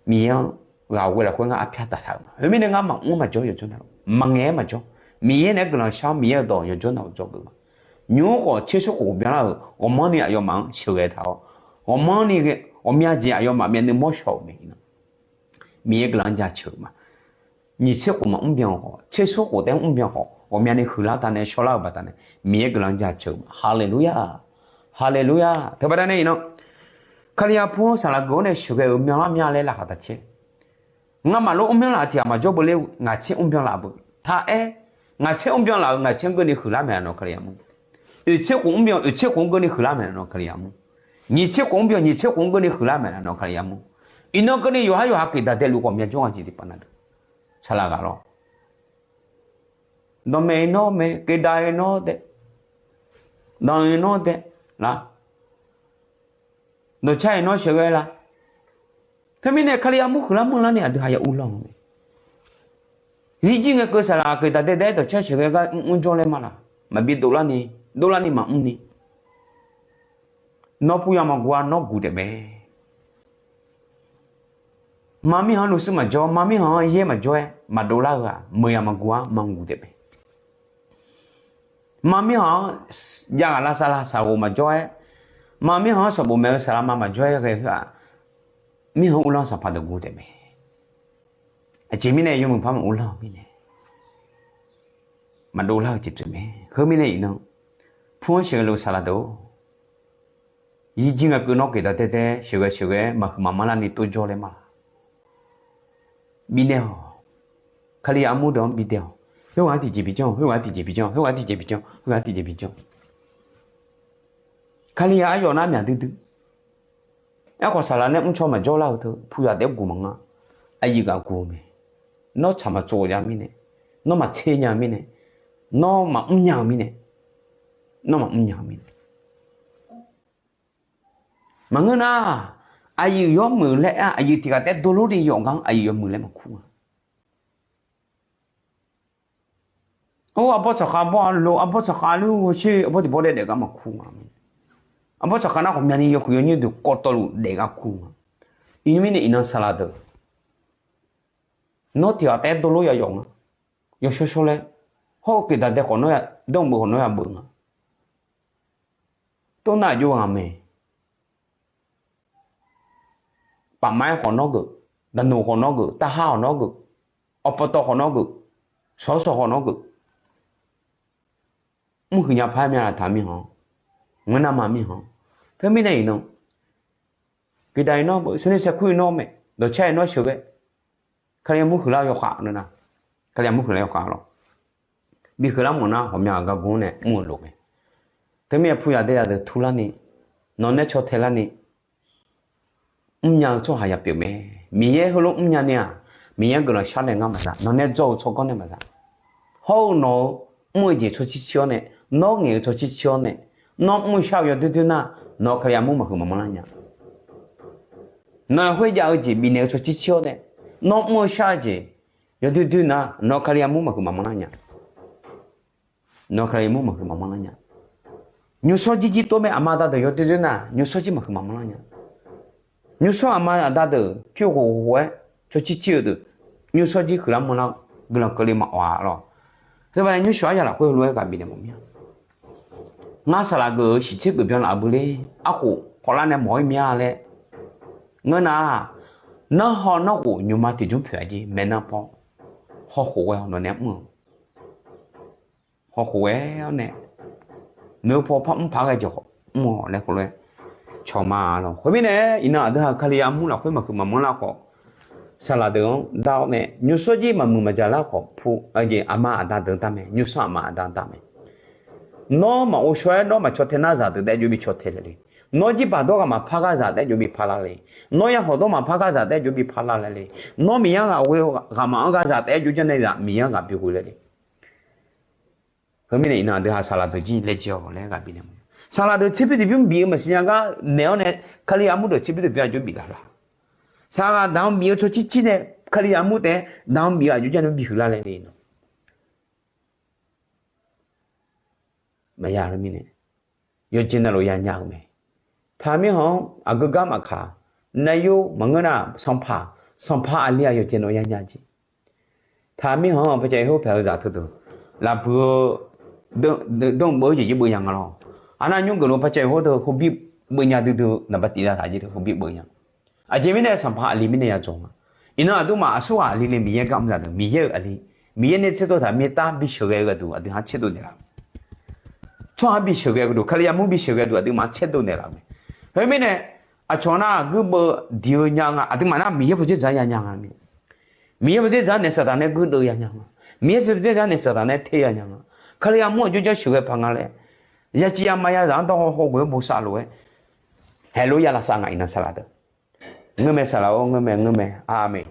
Miqyaer-anr ghaq ghoe lafkhoer ngar arpyar taqtaq-euq ma. Khoermirnae ngar maqmr maqjawr yawqjawr navluf maqngaeq-aer maqjawr. Miqyaer naeq-aer guiqlanq shar-awr Miqyaer-euq dawq yawqjawr navluf dzawgeuf ma. Nymr khawf tser smr khof byanlar-euq ghawqmanrni aqyawfmaf-anr sheuqghae taq-awr, ghawqmanrni ghawqmya jeq aqyawfmaf myavnuiv mawr shawq-euq mae. Miqyaer guiqlanq-anr jaceuq-euq ma. Nyiq tser khof maqmr byan khawf, tser smr khof taef-aer mr byan khawf, ghawqmyani huiqlar taq nae shawrlar-euq baqdanae, Miqyaer guiqlanq-anr jaceuq-euq ma. Haleluya! Haleluya! Teubaqda nae iqnan, Kalizaq pur-anr saqlaq geuf-awr nae sheuqghae-euq myanlar mya laer laqkhaq taq caer. Ngamaf lof mrmyanr laf tiq ghaq maqjawr beu ler-eu, ngaq tser mrbyan laf beu taq-aer, ngaq tser mrbyan laf-euq ngaq tser-anr keuvni huiqlar mae nawq Kalizaq mur. Oeq tser khof mrbyan oeq tser khof-anr keuvni huiqlar mae nawq Kalizaq mur. Nyiq tser khof mrbyan nyiq tser khof-anr keuvni huiqlar mae nawq Kalizaq mur. Iqnan keuvni yawqhar yawqha keq daqdae luf ghawqmya jawr nga jeq tiqpav na deuq, saqlaq ghaq lawr. Dawqmaeq-iq nawr mae, keqdaq-iq nawr dae, danq-iq nawr dae, la, dawqcar-iq nawr sheuqghae la. Teumirnae Kalizaq mur huiqlar manrlar ni aqdui ha ya uvlanr-eu mae. Zirjir ngae keuv saqlaq keq daqdae dae-aer dawqcar sheuqghae gar mrmr jawr laer ma laq. Maqbi dovlarni, dovlarni maqmr ni, nawr pur ya maqguv-a nawr guq taef mae. Mar mirkhanq-anr nuisur maqjawr, mar mirkhanq-anr yaer maqjawr-aer maqdov lar-eu-aq meuq ya maqguv-a maqguv taef mae. Mar mirkhanq-anr jav ghaq lavsav lavsaq ghof maqjawr-aer, mar mirkhanq-anr sanqbof maeq-eu saqlaq ma maqjawr-aer ghae khoer-aq, mirkhanq-anr uvlanr-eu sanqpaq deuq guv taef mae. Aqjeq mirnae yawmuiq par maquvlanr-eu mirnae, maqdov lar-eu jeq pyeuf mae. Khoermirnae iqnan, pur-anr sheuqghae luf saqlaq deuq-or, zirjir ngae keuv nawr keq daqdae dae sheuqghae sheuqghae-aer maqhuiq maqmanr larni tov jawr laer ma laq. Bifnaeq-awq. Kalizaq armur deuq-anr bidae-awq. Khoerghaq-anr tiqjeq bijanr, khoerghaq-anr tiqjeq bijanr, khoerghaq-anr tiqjeq bijanr, khoerghaq-anr tiqjeq bijanr. Kalizaq aryawf nar myaq duidui. Aerkhawf saqlaq nae mrcaw maqjawr lar-eu teu puqzaq taef-aer guq maqngeur. Aqyuif ghaq guq-eu mae. Nawr tsaq maqtsov nya-eu mirnae, nawr maqtser nya-eu mirnae, nawr maqmr nya-eu mirnae, nawr maqmr nya-eu mirnae. Maqngeur nar, aqyuif yawmuiq laer-a, aqyuif tiqghaq taef-aer dovlor ni yawf nga-anr aqyuif yawmuiq laer maqkur nga. Or, arbawr tsaqkhav bawr-a lo, arbawr tsaqkhav lor ghoer sher, arbawr tiq bawr daef daef gar maqkur nga. Arbawr tsaqkhav nar ghawqmyani yawhuiq yawnyir deuq kawv tawvluf daef gar kur nga. Iqnymr mirnae iqnan saqlaq deuq, nawr tiqghaq taef-aer dovlor ya yawf nga. Yawshawr shawr laer, hawr-eu keq daqdae khawf nawr ya, danqbeuv khawf nawr ya beuv nga. Tov nar aqjox ghaq mae. Pafma-aer khawf nawr geuf, daqnoq khawf nawr geuf, tavhar khawf nawr geuf, awqpawtawv khawf nawr geuf, shawqshawq khawf nawr geuf. Mrhuiq nya par-aer myav laf taq mirkhanq, ngeur nar ma mirkhanq. Teumirnae iqnan, geqdaq-iq nawr, saevni saevkur-iq nawr mae, dawqcar-iq nawr sheuqghae. Kalizaq mur huiqlar yawkhav nar, Kalizaq mur huiqlar yawkhav lawr. Bi huiqlar mawf nar ghawqmya aqgar gur-anr nae mr-eu lof mae. Teumirnae puqzaq daezaq deuq turlarni, nawq nae caw taelarni, mrnya-eu tsawrhaq ya pyeuf mae. Miqyaer heulof mrnya ni-aq, Miqyaer guiqlanq shar nae ngar maqza, nawq nae dzawr-eu tsawrganr nae maqza. Hawr-eu nawq-eu mr-eu jeq tsawrcir cir-awr nae, nawr ngaeq-eu tsawrcir cir-awr nae, nawr mr-eu shar-eu yawdoer doer nar, nawq-eu Kalizaq mur maqhuiq maqmanr lar nya. Nawq-eu khoerjav-eu jeq bifnaeq-eu tsawrcir cir-awr nae, nawr mr-eu shar-eu jeq yawdoer doer nar, nawq-eu Kalizaq mur maqhuiq maqmanr lar nya. Nawq-eu Kalizaq mur maqhuiq maqmanr lar nya. Nymrshawr jir jir tov mae, aqma aqda deuq yawdoer doer nar, nymrshawr jir maqhuiq maqmanr lar nya. Nymrshawr aqma aqda deuq pyur khof khof-aer tsawrcir cir-eu deuq, nymrshawr jir huiqlar manrlar-eu guiqlanq keuvle maqawq-a lawr. Teubaqda nymrshawr aryaq lafkhoer heulof-aer ghaq bifnaeq mawf mir-a. Ngar saqlaq geuf-euq shiqtser geuf byanlar beu ler, arkhof khawvlar nae mawq-ir mir-a laer ngeur nar, nanrhaw nanrkhof nymqma tiqjmr poeq-a jeq maeqnan paw, hawkhof ghae-awq nawq nae mr-eu. Hawkhof ghae-awr nae, noeq-eu paw par mr paq ghae jeq khawf mr-awq laer khof lof-aer cawq ma lawq. Khoermirnae iqnan aqdui ha Kalizaq mur lafkhoer maqhuiq maqmanr lar khawf, saqlaq deuq-anr dar-awr nae nymrshawr jir maqmuiq maqjaq lar khawf, pu, aqjeq aqma aqda deuq dar mae, nymrshawr aqma aqda dar mae. Nawr maqghov shaw-aer nawr maqcaw tae nar zaqdeuq taef-aer jov bi caw tae le le. Nawr jirbaq dawr ghaq maqpar gar zaqdeuq taef-aer jov bi par lar le. Nawr yahawq dawr maqpar gar zaqdeuq taef-aer jov bi par lar le le. Nawr Miqyaer ghaq ghoe ghaq maqanr gar zaqdeuq taef-aer jov janr nae zaq Miqyaer ghaq bi ghoe le le. Heumirnae iqnan aqdui ha saqlaq deuq jir laejae-awq laer ghaq bifnaeq ma. Saqlaq deuq tserbymr tiqbymr bif-eu maqsiq nya gar naeq-awr nae, Kalizaq mur deuq tserbymr tiqbymr aqjox bif laf laf. Saqlaq daq-anr bif-eu tsawrcir cir nae, Kalizaq mur taef-aer damq bif-eu aqjox jar nae bi huiqlar laer ni nawq. Maqya mirnae, yawqjeq navluf yanya-eu mae. Taqmirkhanq-anr aqgeu gar maqkaq, navyor maqngeur nar, sanqpaq, sanqpaq aqli-aq yawqjeq navluf yanya jeq. Taqmirkhanq-anr paqcae hawr paeq-eu zaq teudeuq, lafbuiq-eu dmr beuv-eu jeq jir beuv nya nga lawr. Aqnar nymr geuf lof paqcae hawr teu hobir beuv nya duidui-eu naqba tif lavtaq jir teu hobir beuv nya. Aqjeq mirnae sanqpaq aqli mirnae yadzawq nga. Iqnan aqduimaf aqsurghaq aqli le Miqyaer gar mr zaq deuq Miqyaer-euq aqli, Miqyaer nae tserdov taq mirtav bisheuqghae-eu gharduq aqdui-anr tserdov naeqlaf-eu. Tsawrhaq bisheuqghae gharduq Kalizaq mur bisheuqghae gharduq aqduimaf-anr tserdov naeqlaf-eu mae. Khoermirnae, aqcawq nar guirdeuv diq-eu nya nga, aqduimaf nar Miqyaer pawdzer dzaq-anr yanya nga mir. Miqyaer pawdzer dzaq naeq saqdaq nae guirdeuv yanya nga. Miqyaer pawdzer dzaq nae saqdaq nae ter yanya nga. Kalizaq mur aqjox jar sheuqghae paq nga laer, yaciv yama yazaq-anr dawr haw haw ghoe-aer bosav lof-aer, haeqlof ya lavsav nga iqnan saqlaq deuq. Ngeurmae saqlaq-or, ngeurmae, ngeurmae, aqmeq.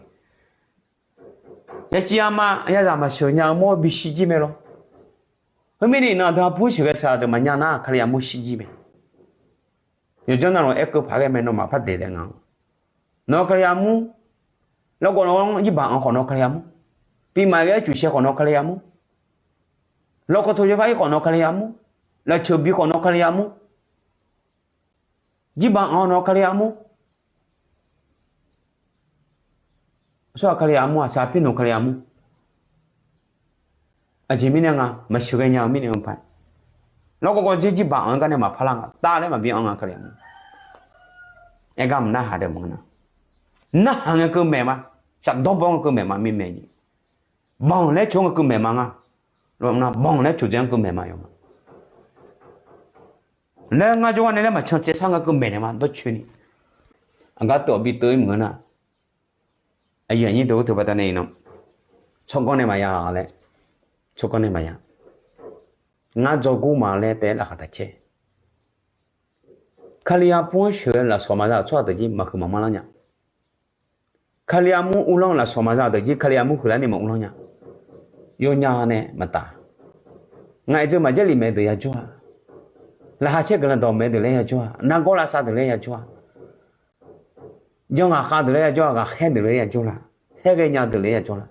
Yaciv yama yazaq maqsheuq nya-eu mawr-eu bishir jir mae lawr. Khoermirnae iqnan aqdui-aq pur sheuqghae saqlaq deuq maqnya nar Kalizaq mur shir jir mae. Yawqjanr navluf aerkeuv paq ghae mae, nawmaf par daeq daef nga. Nawq-eu Kalizaq mur, largawv nawq-anr jirbaq anq khawf nawq-eu Kalizaq mur, pimaf ghae-aer cuf shae khawf nawq-eu Kalizaq mur, lawkawv to yawfar ir khawf nawq-eu Kalizaq mur, lafceuq bi khawf nawq-eu Kalizaq mur, jirbaq anq nawq-eu Kalizaq mur, tsawrhaq Kalizaq mur, aqsar pir nawq-eu Kalizaq mur. Aqjeq mirnae nga, maqsheuqghae nya-eu mirnae-anr pae, largawv gawv dzer jirbaq anq-aer gar nae maqpar lar nga, tav laer maqbi anq nga Kalizaq mur. Aer gar maqnarhaq deuq maqngeur nar, narhaq ngae keuv maeq ma, shafdawr baw ngae keuv maeq ma mirmaeq jeq. Banq laer coq-anr ngae keuv maeq ma nga. Nar banq laer coq dzae-anr keuv maeq ma yawf ma. Laer ngar jawrgar nae laer maqcan tsaev sar ngae keuv maeq naeq ma dawrcoeni. Aqgar teuv-awq bi teuv-ir maqngeur nar, aqyuif aqnyir deuq-eu teu baqdanae iqnan, tsawrganr nae maqya laer, tsawrganr nae maqya. Ngar dzawrgur ma laer taef-aer laqkhaq taq caer. Kalizaq pur-anr sheuq-eu lafsawq maqza-euq tsawrhaq deuq jir maqhuiq maqmanr lar nya. Kalizaq mur uvlanr-eu lafsawq maqza deuq jir Kalizaq mur huiqlar ni maquvlanr nya. Yawnya nae maqtaf. Ngaq-iq dzeur maq Jarlif maeq deuq yajawr-a. Laqkhaq caer guiqlanq dawq maeq deuq laer yajawr-a. Nargawr lavsav deuq laer yajawr-a. Janr ghaqkhav deuq laer yajawr-a. Ghaqkhaer deuq laer yajawr la. Saerghae nya deuq laer yajawr la.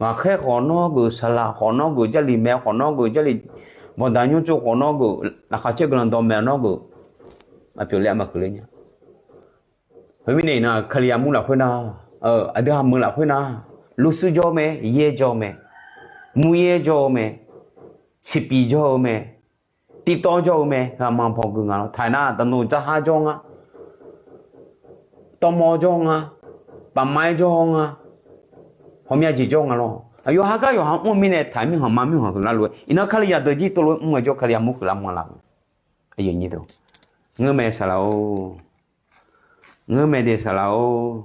Ghaqkhaer khawf nawr geuf, saqlaq khawf nawr geuf, Jarlif maeq khawf nawr geuf, Jarlif bawqdaq nymr tsov khawf nawr geuf, laqkhaq caer guiqlanq dawq maeq nawr geuf, maqpyeuf laer maqhuiq ler nya. Khoermirnae iqnan Kalizaq mur lafkhoer nar, aqdui haq meuq lafkhoer nar, lursuir jawr-eu mae, yaer jawr-eu mae, muryaer jawr-eu mae, siqpiq jawr-eu mae, tirtawv jawr-eu mae, ghaqmanq bawq geuf nga lawr. Taq nar daqnoq darhar jawr nga, tawvmawr jawr nga, pafma-aer jawr nga, hawmya jeq jawr nga lawr. Aqyawf ha gar yawqha mr-eu mirnae taq mirkhanq ma mirkhanq huiqlar lof-aer iqnan Kalizaq deuq jir tov lof-aer mr-eu jawr Kalizaq mur huiqlar manr la-eu. Ngeurmae saqlaq-or, ngeurmae de saqlaq-or,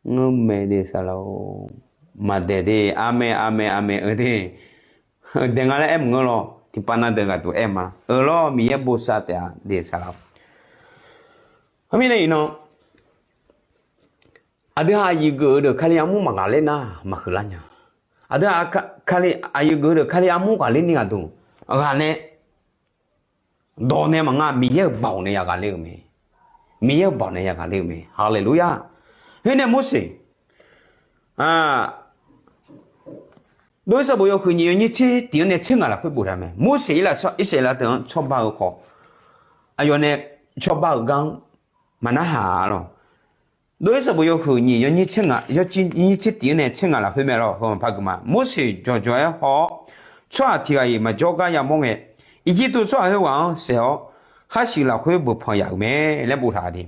ngeurmae de saqlaq-or, maqdaeq de, aqmae aqmae aqmae-eu de. Daeq nga laer aer maqngeur lawr, tiqpav na deuq ghaq duq aer ma. Eu lawr, Miqyaer bosav taef-a de saqlaq-or. Khoermirnae iqnan, aqdui haq aqyuif geuf-eu deuq Kali armur maqghaqler nar maqhuiqlar nya. Aqdui haq aqyuif geuf-eu deuq Kali armur ghaqler ni ghaqduq ghaq nae dawq nae maqnga, Miqyaer-euq baoq nae yaghaqler-eu mae. Miqyaer-euq baoq nae yaghaqler-eu mae. Haleluya! Khoernae Morseq, Doer sanqbof yawhuiq nyiq yawnyir tser tiq-anr nae tser ngaq lafkhoer boftaq mae. Morseq Irsaqleqlav teu-anr cawba-eu khawf, aqyawf nae cawba-euq gar-anr maqnarhaq lawq. Doer sanqbof yawhuiq nyiq yawnyir tser ngaq, yawnyir tser tiq-anr nae tser ngaq lafkhoer mae lawq. Heu maqpar geuf ma. Morseq jawqjawq-aer haw-awr, tsawrhaq tiq ghaq-iq maqjawr gar yamawr ngae, Irjirtuv tsawrhaq khoerghaq-anr saef-awr, kharsiq lafkhoer beuq pan yaf-euq mae laer boftaq de.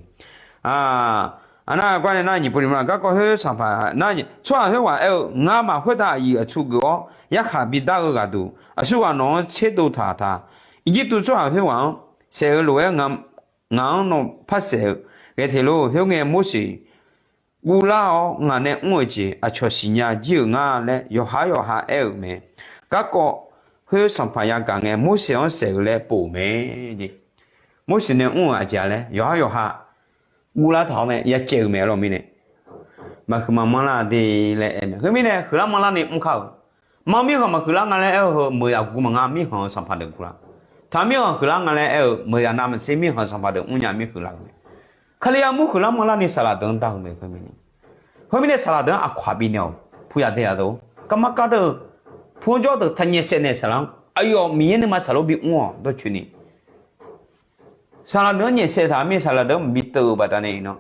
Aqnar gar nae nar nyiq pov ni ma, garkawv khoer sanqpaq nar, tsawrhaq khoerghaq aer-eu, Ngamaf khoertav aqyuif aqtsu geuf-awr yarkhaq bidar-eu ghaqduq, aqsurghaq nawq-anr tserdov taq ta. Irjirtuv tsawrhaq khoerghaq-anr saef-eu lof-aer ngaq-anr nawr par saef-eu ghae te lor. Khoerngae Morseq guvlar-awr ngaq nae mr-euq jeq aqcawq siqnya jir-euq nga laer yawqhar yawqha aer-euq mae. Garkawv khoer sanqpaq yagaq ngae, Morseq-anr saef-eu laer pov-euq mae. Morseq nae mr-euq aqjeq-a laer yawqhar yawqha guvlar taq-awr mae, ya caev-euq mae lawq mirnae. Maqhuiq maqmanr lar de laer aer mae. Khoermirnae huiqlar manrlar ni mr kar-euq. Mar mirkhanq maqhuiqlar nga laer aer-eu heu meuqzaq gu maqnga, mirkhanq-euq sanqpaq deuq gu lar. Taq mirkhanq huiqlar nga laer aer-eu meuqzaq navmaqtser mirkhanq sanqpaq deuq mrnya mir huiqlar-eu mae. Kali armur huiqlar manrlar ni saqlaq deuq-anr dar-eu mae khoermirnae. Khoermirnae saqlaq deuq-anr aqkawq-aq bifnaeq-awq. Puyaq daeyaq deuq, garma gar deuq, pu-anr jawr deuq taqnyaef saef naeq saqlaq-anr aqyawf Miqyaer nuima tsaqlof bi mr-awq dawrcoeni. Saqlaq deuq-anr nyaef saef taq-eu mir saqlaq deuq-anr maqbi teuv-euq baqdanae iqnan,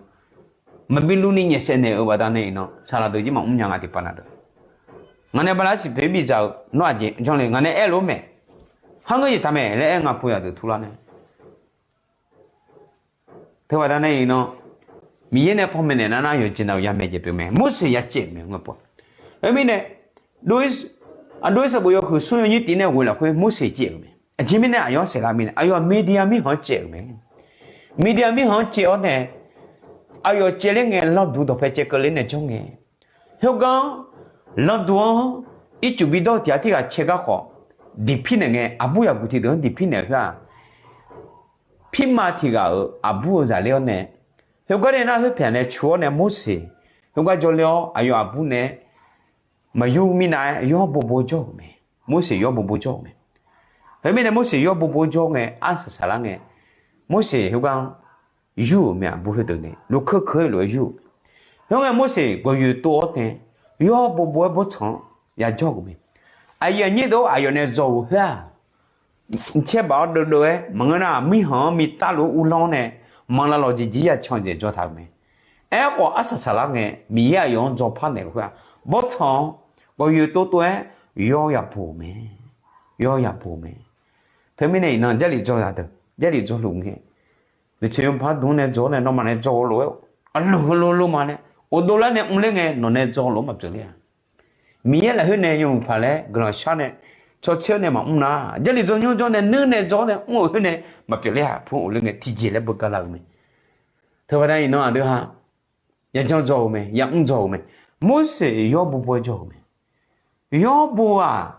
maqbi luvni nyaef saef naeq-euq baqdanae iqnan saqlaq deuq jir maqmr nya nga tiqpav na deuq. Ngaq nae bala siqpoeq-aer bidzaq-eu nawr aqjeq janr le ngaq nae aerlof-aer mae. Kharngeur jeq taq mae laer aer nga puyaq deuq turlar nae. Teubaqdanae iqnan, Miqyaer nae panmaeq naeq nar nar yawqjeq nav-euq yamaeq jeq pyeuf mae. Morseq ya caev-euq mae ngeur pov. Khoermirnae, aqdui sanqbof yawhuiq smr yawnyir tiv nae ghoe lafkhoer Morseq caev-euq mae. Aqjeq mirnae aqyawf-anr saeqlar mirnae aqyawf Miqdian mirkhanq-anr caev-euq mae. Miqdian mirkhanq-anr caev-awr nae, aqyawf caevler ngae lanqduq dawqpae caevkeuv ler nae janr ngae, khoergar-anr, lanqduq-anr ircuf bidawr-eu tiq ghaq tirghaq cae gar khawf, diqpir naeq ngae aqbur yaqguq tiqdeuq-anr diqpir naeq-eu khoer-aq, pirma tiq ghaq-euq aqbur-eu zaqler-awr nae, khoergar nae nar khoerpaeq nae cu-awr nae Morseq khoergar jawrler-awr aqyawf aqbur nae maqyur mirnav-aer yawr bobo jawr-euq mae. Morseq yawr bobo jawr-euq mae. Khoermirnae Morseq yawr bobo jawr ngae arsaq saqlar ngae, Morseq khoergar-anr yur-euq mae. Aqbur khoerdeuq nae lufkeur keuq-aer lof-aer yur-euq mae. Khoerngae Morseq gawqyoeq tov-awr tae yawr bobo-aer bawrtsanq-anr yajawr-euq mae. Aqyuif aqnyir deuq-or, aqyawf nae dzaw-euq khoer-aq, mqcaer baf-awr deuvdeuv-aer maqngeur nar mirkhanq-anr miqtav luf-anr uvlanr-awr nae manqlav lawqjeq jir yacan dzaeq dzaw taq-euq mae. Aerkhawf arsaq saqlar ngae Miqyaer aqyawf-anr dzaw par naeq-eu khoer-aq, bawrtsanq-anr gawqyoeq tov tov-aer yawr yaboq-euq mae. Yawr yaboq-euq mae. Teumirnae iqnan Jarlif dzaw zaqdeuq, Jarlif dzaw luf ngae, noeqtsoeq yawpaq dmq-anr nae dzaw-awr nae nawmaf nae dzaw-eu lof-aer aqlmq heulof lofma nae ghofdov lar nae mrler ngae nawq nae dzaw lof-aer maqpyeuf ler-a. Miqyaer lafkhoer nae yawmuiq paq laer guiqlanq shar nae cawtser-awr nae maqmr nar, Jarlif dzaw nymr dzaw nae nuir nae dzaw-awr nae mr-euq khoer nae maqpyeuf ler-a. Pu-anr of ler ngae tiqjeq laer beugar la-euq mae. Teubaqda iqnan aqdui-aq, yajan dzaw-euq mae, yamr dzaw-euq mae. Morseq yawr bobo-aer jawr-euq mae. Yawr bo-aq,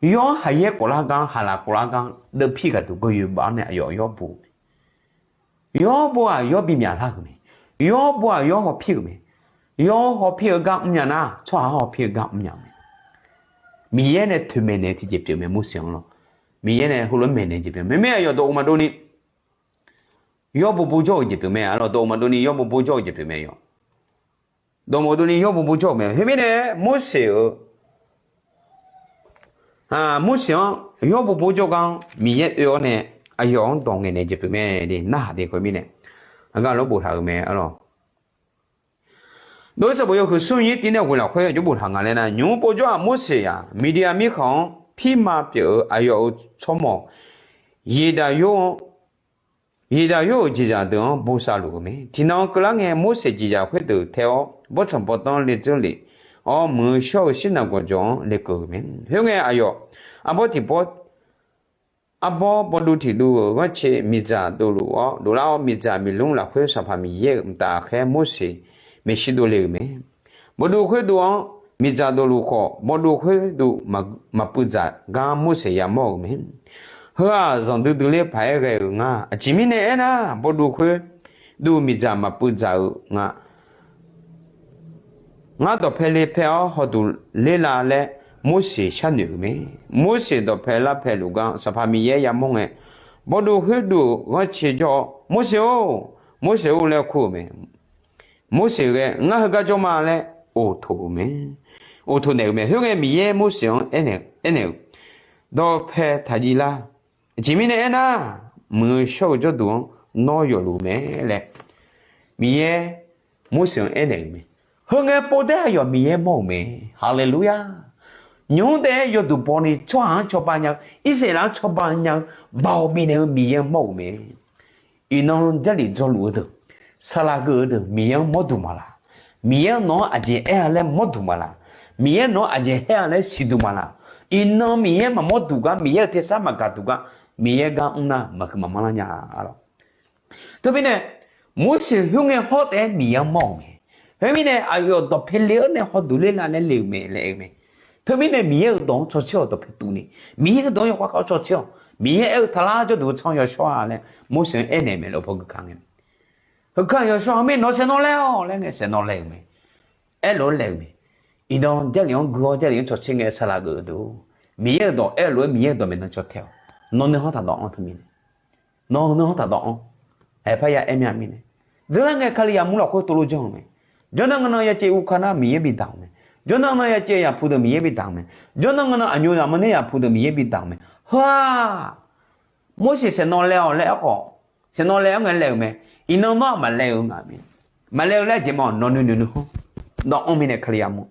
yawr-anr haqyaer khawflar gar-anr haqlaq khawflar gar-anr deuvpir gaqduq gawqyoeq baf-awr nae aqyawf yawr bo-eu mae. Yawr bo-aq yawr bimyaq lar-euq mae. Yawr bo-aq yawr hawpir-euq mae. Yawr hawpir-eu gar mrnya nar tsawrhaq-anr hawpir-eu gar mrnya-eu mae. Miqyaer nae toeqmaeq naeq-eu tiqjeq pyeuf mae Morseq-anr lawr. Miqyaer nae heulof-aer maeqnaeq jeq pyeuf mae. Mirnae aqyawf dawq of maqdov ni yawr bobo jawr-eu jeq pyeuf mae. Aqlawq dawq of maqdov ni yawr bobo jawr-eu jeq pyeuf mae aqyawf. Dawq maqdov ni yawr bobo jawr-euq mae. Khoermirnae Morseq-euq, Morseq-anr yawr bobo jawr gar-anr Miqyaer oe-awr nae aqyawf-anr dawq ngaeqnaeq jeq pyeuf mae. Narhaq de khoermirnae, aqgar lof boftaq-euq mae arlawq. Dov-ir sanqbof yawhuiq smr nyiq tiv nae ghoeq lafkhoer jawr boftaq nga laer nar, nymq-mr povjawr-aq Morseq-aq Miqdian mirkhanq-anr pirma pyeuf-eu aqyawf-euq tsawrmawq Yeqdaq yawr-anr, Yeqdaq yawr-euq jeqzaq deuq-anr bosav luf-euq mae. Tiqnan keuvlar ngae Morseq jeqzaq khoerdeuq tae-awr bawrtsanq bawrdanr le dzeur lef-awr muiq-eu shawr-eu Sirnaq gawqjawq-anr lekeuv-euq mae. Khoerngae aqyawf arbawr tiq bawr arbawr bawduv tiq duv-euq ghanrcae miqdzaq dovluf-awr dovlar-awr miqdzaq miqlmr lafkhoer Sanqpaq Miqyaer-euq mqtav khaer Morseq maeqshi dovle-euq mae. Bawduv khoerduv-anr miqdzaq dovluf khawf bawduv khoerduv maqpuiv dzaq gar Morseq yamawr-euq mae. Heu-aq zanqdui dui ler paq-aer ghae-euq nga. Aqjeq mirnae aernar, bawduv khoerduv miqdzaq maqpuiv dzaq-eu nga. Ngar dawqpae le pae-awr hawduq ler la laer Morseq sharnoeq-euq mae. Morseq dawqpae lar pae luf gar Sanqpaq Miqyaer yamawr ngae, bawduv khoerduv-euq ghanrcae jawr-awr, Morseq-or, Morseq-or laer kur-euq mae. Morseq ghae ngar heugar jawr ma laer oqtoq-euq mae. Oqtoq naeq-euq mae. Khoerngae Miqyaer Morseq-anr aernaeq-eu, dawqpae taqjiv lar. Aqjeq mirnae aernar, muiq-eu shawr-eu jawrduq-anr nawr yawfluf mae laer Miqyaer Morseq-anr aernaeq-euq mae. Heungae povdaer aqyawf Miqyaer mawr-euq mae. Haleluya! Nymq-mr taef-aer yawduq baw ni tsawrhaq-anr cawba nya-eu, Irsaqleqlav-anr cawba nya-eu, baoq bifnaeq-eu Miqyaer-anr mawr-euq mae. Iqnan Jarlif dzaw luf-eu deuq, saqlaq geuf-eu deuq Miqyaer-anr mawr duq ma laq? Miqyaer nawq-anr aqjeq aer-a laer mawr duq ma laq? Miqyaer nawq-anr aqjeq haer-a laer siqduq ma laq? Iqnan Miqyaer maqmawr duq gar, Miqyaer-euq tersar maqgaq duq gar, Miqyaer gar mr nar maqhuiq maqmanr lar nya-a lawq. Teumirnae, Morseq khoerngae hawr taef-aer Miqyaer-anr mawr-euq mae. Khoermirnae, aqyawf dawqpae le-awr nae hawduq ler la laer le-euq mae laer aer-eu mae. Teumirnae Miqyaer-euq dawq-anr cawtser-awq dawqpae tuvni, Miqyaer-euq dawq-anr yawkhav khav-awr cawtser-awq. Miqyaer aer-eu taqlar jawrduq-eu tsanr yawshawr-a laer Morseq-anr aernaeq mae lawq. Paw gui ka ngae, heugar yawshawr-a mir nawq saeqnawv laer-awq laer ngae saeqnawv laer-euq mae. Aerlof-aer laer-euq mae. Iqnan Jarlif-anr gui-awr Jarlif-anr cawtser ngae saqlaq geuf-eu deuq-or, Miqyaer-euq dawq aerlof-aer Miqyaer-euq dawq maeqnan caw tae-awq. Nawq nuihanr taqdawv-anr teumirnae, nawq nuihanr taqdawv-anr, haeq parya aer mya mirnae, dzeurlar ngae Kalizaq mur lafkhoer tov lof janr-euq mae. Jawrnan ngeur nan ya caev uvka nar Miqyaer bidaq-euq mae. Jawrnan ngeur nan ya caev yaqpu deuq Miqyaer bidaq-euq mae. Jawrnan ngeur nan aqnyoq zaqmanr nae yaqpu deuq Miqyaer bidaq-euq mae. Heu-aq, Morseq saeqnawv laev-awq laer aerkhawf, saeqnawv laev-awr ngae laev-euq mae. Iqnan nawr-aq maqlaev-eu nga mae. Maqlaev-eu laer aqjeq ma-awq, nawq nuinoeq nuihanr dawv-anr mirnae Kalizaq mawr.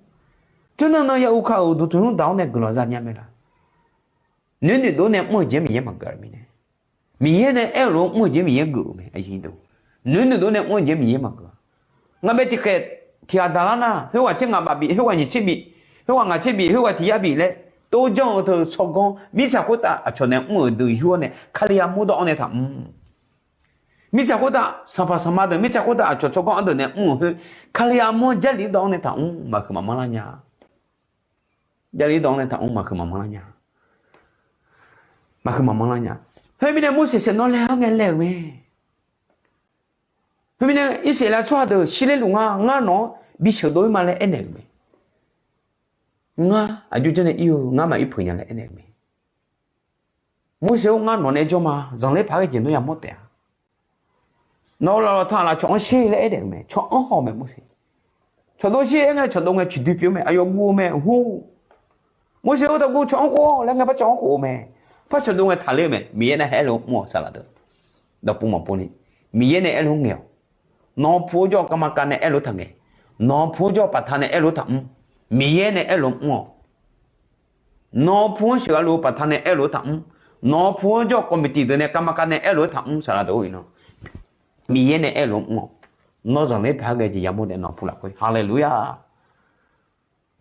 Jawrnan nan ya uvka-euq duqtuq nymr daq-awr nae guiqlanq za nya mae laq. Noeqnoeq dov nae mr-eu jeq Miqyaer maqgeuf-a mirnae. Miqyaer nae aer-euq lof-aer mr-eu jeq Miqyaer geuf-euq mae. Noeqnoeq dov nae mr-eu jeq Miqyaer maqgeuf-a. Ngaq bae tiqkhaeq tiq ghaq daqlar nar, khoerghaq tser ngaq baf bif, khoerghaq nyiq tser bif, khoerghaq ngaq tser bif, khoerghaq tiq yar bif laer tov janr-eu teu tsawrganr mirtsaq khoertav aqcawq nae mr-euq deuq yur-awr nae Kalizaq mawr dawv-anr nae taq mr. Mirtsaq khoertav sanqpaq sanqma deuq, mirtsaq khoertav aqcawq tsawrganr ardeuq nae mr-euq khoer, Kalizaq mawr Jarlif dawv-anr nae taq mr, maqhuiq maqmanr lar nya. Jarlif dawv-anr nae taq mr, maqhuiq maqmanr lar nya. Maqhuiq maqmanr lar nya. Khoermirnae Morseq saeqnawv laev-awr ngae laev-euq mae. Khoermirnae Irsaqleqlav tsawrhaq deuq shirler luf nga, ngar nawq-anr bi sheuqdov-ir ma laer aernaeq-euq mae. Ngar aqjox janrnae ir-eu, ngar maq ir peuq nya laer aernaeq-euq mae. Morseq-or, ngar nawq nae jawr ma. Zanqler paq-aer ghae jeq nawr yamawr taef-a. Nawq-eu laflawq tanqlaf cawq-anr sher laer aernaeq-euq mae. Cawq-anr haw-eu mae Morseq. Cawqdov sher-aer ngae, cawqdov ngae ciqdui pyeuf-eu mae. Aqyawf guv-eu mae. Hur, Morseq-or, taqguv, cawq-anr khof-awq laer ngae par cawq-anr khof-eu mae. Par cawqdov ngae taqler-eu mae. Miqyaer nae aer lof-aer mr-awq saqlaq deuq. Dawqpuv maqpov ni, Miqyaer nae aer lof-aer ngaeq-awq. Nawq puq-eu jawr-awq, garma kav nae aer lof-aer taqngaeq. Nawq puq-eu jawr-awq, paqta nae aer lof-aer taqmr. Miqyaer nae aer lof-aer mr-awq. Nawq puq-anr sheuqghae luf-eu paqta nae aer lof-aer taqmr. Nawq puq-anr jawr-awq, kawqmiq tiq deuq nae garma kav nae aer lof-aer taqmr saqlaq deuq-or iqnan, Miqyaer nae aer lof-aer mr-awq. Nawr zanqler paq-aer ghae jeq yamawr taef nawq puq lafkhoer. Haleluya.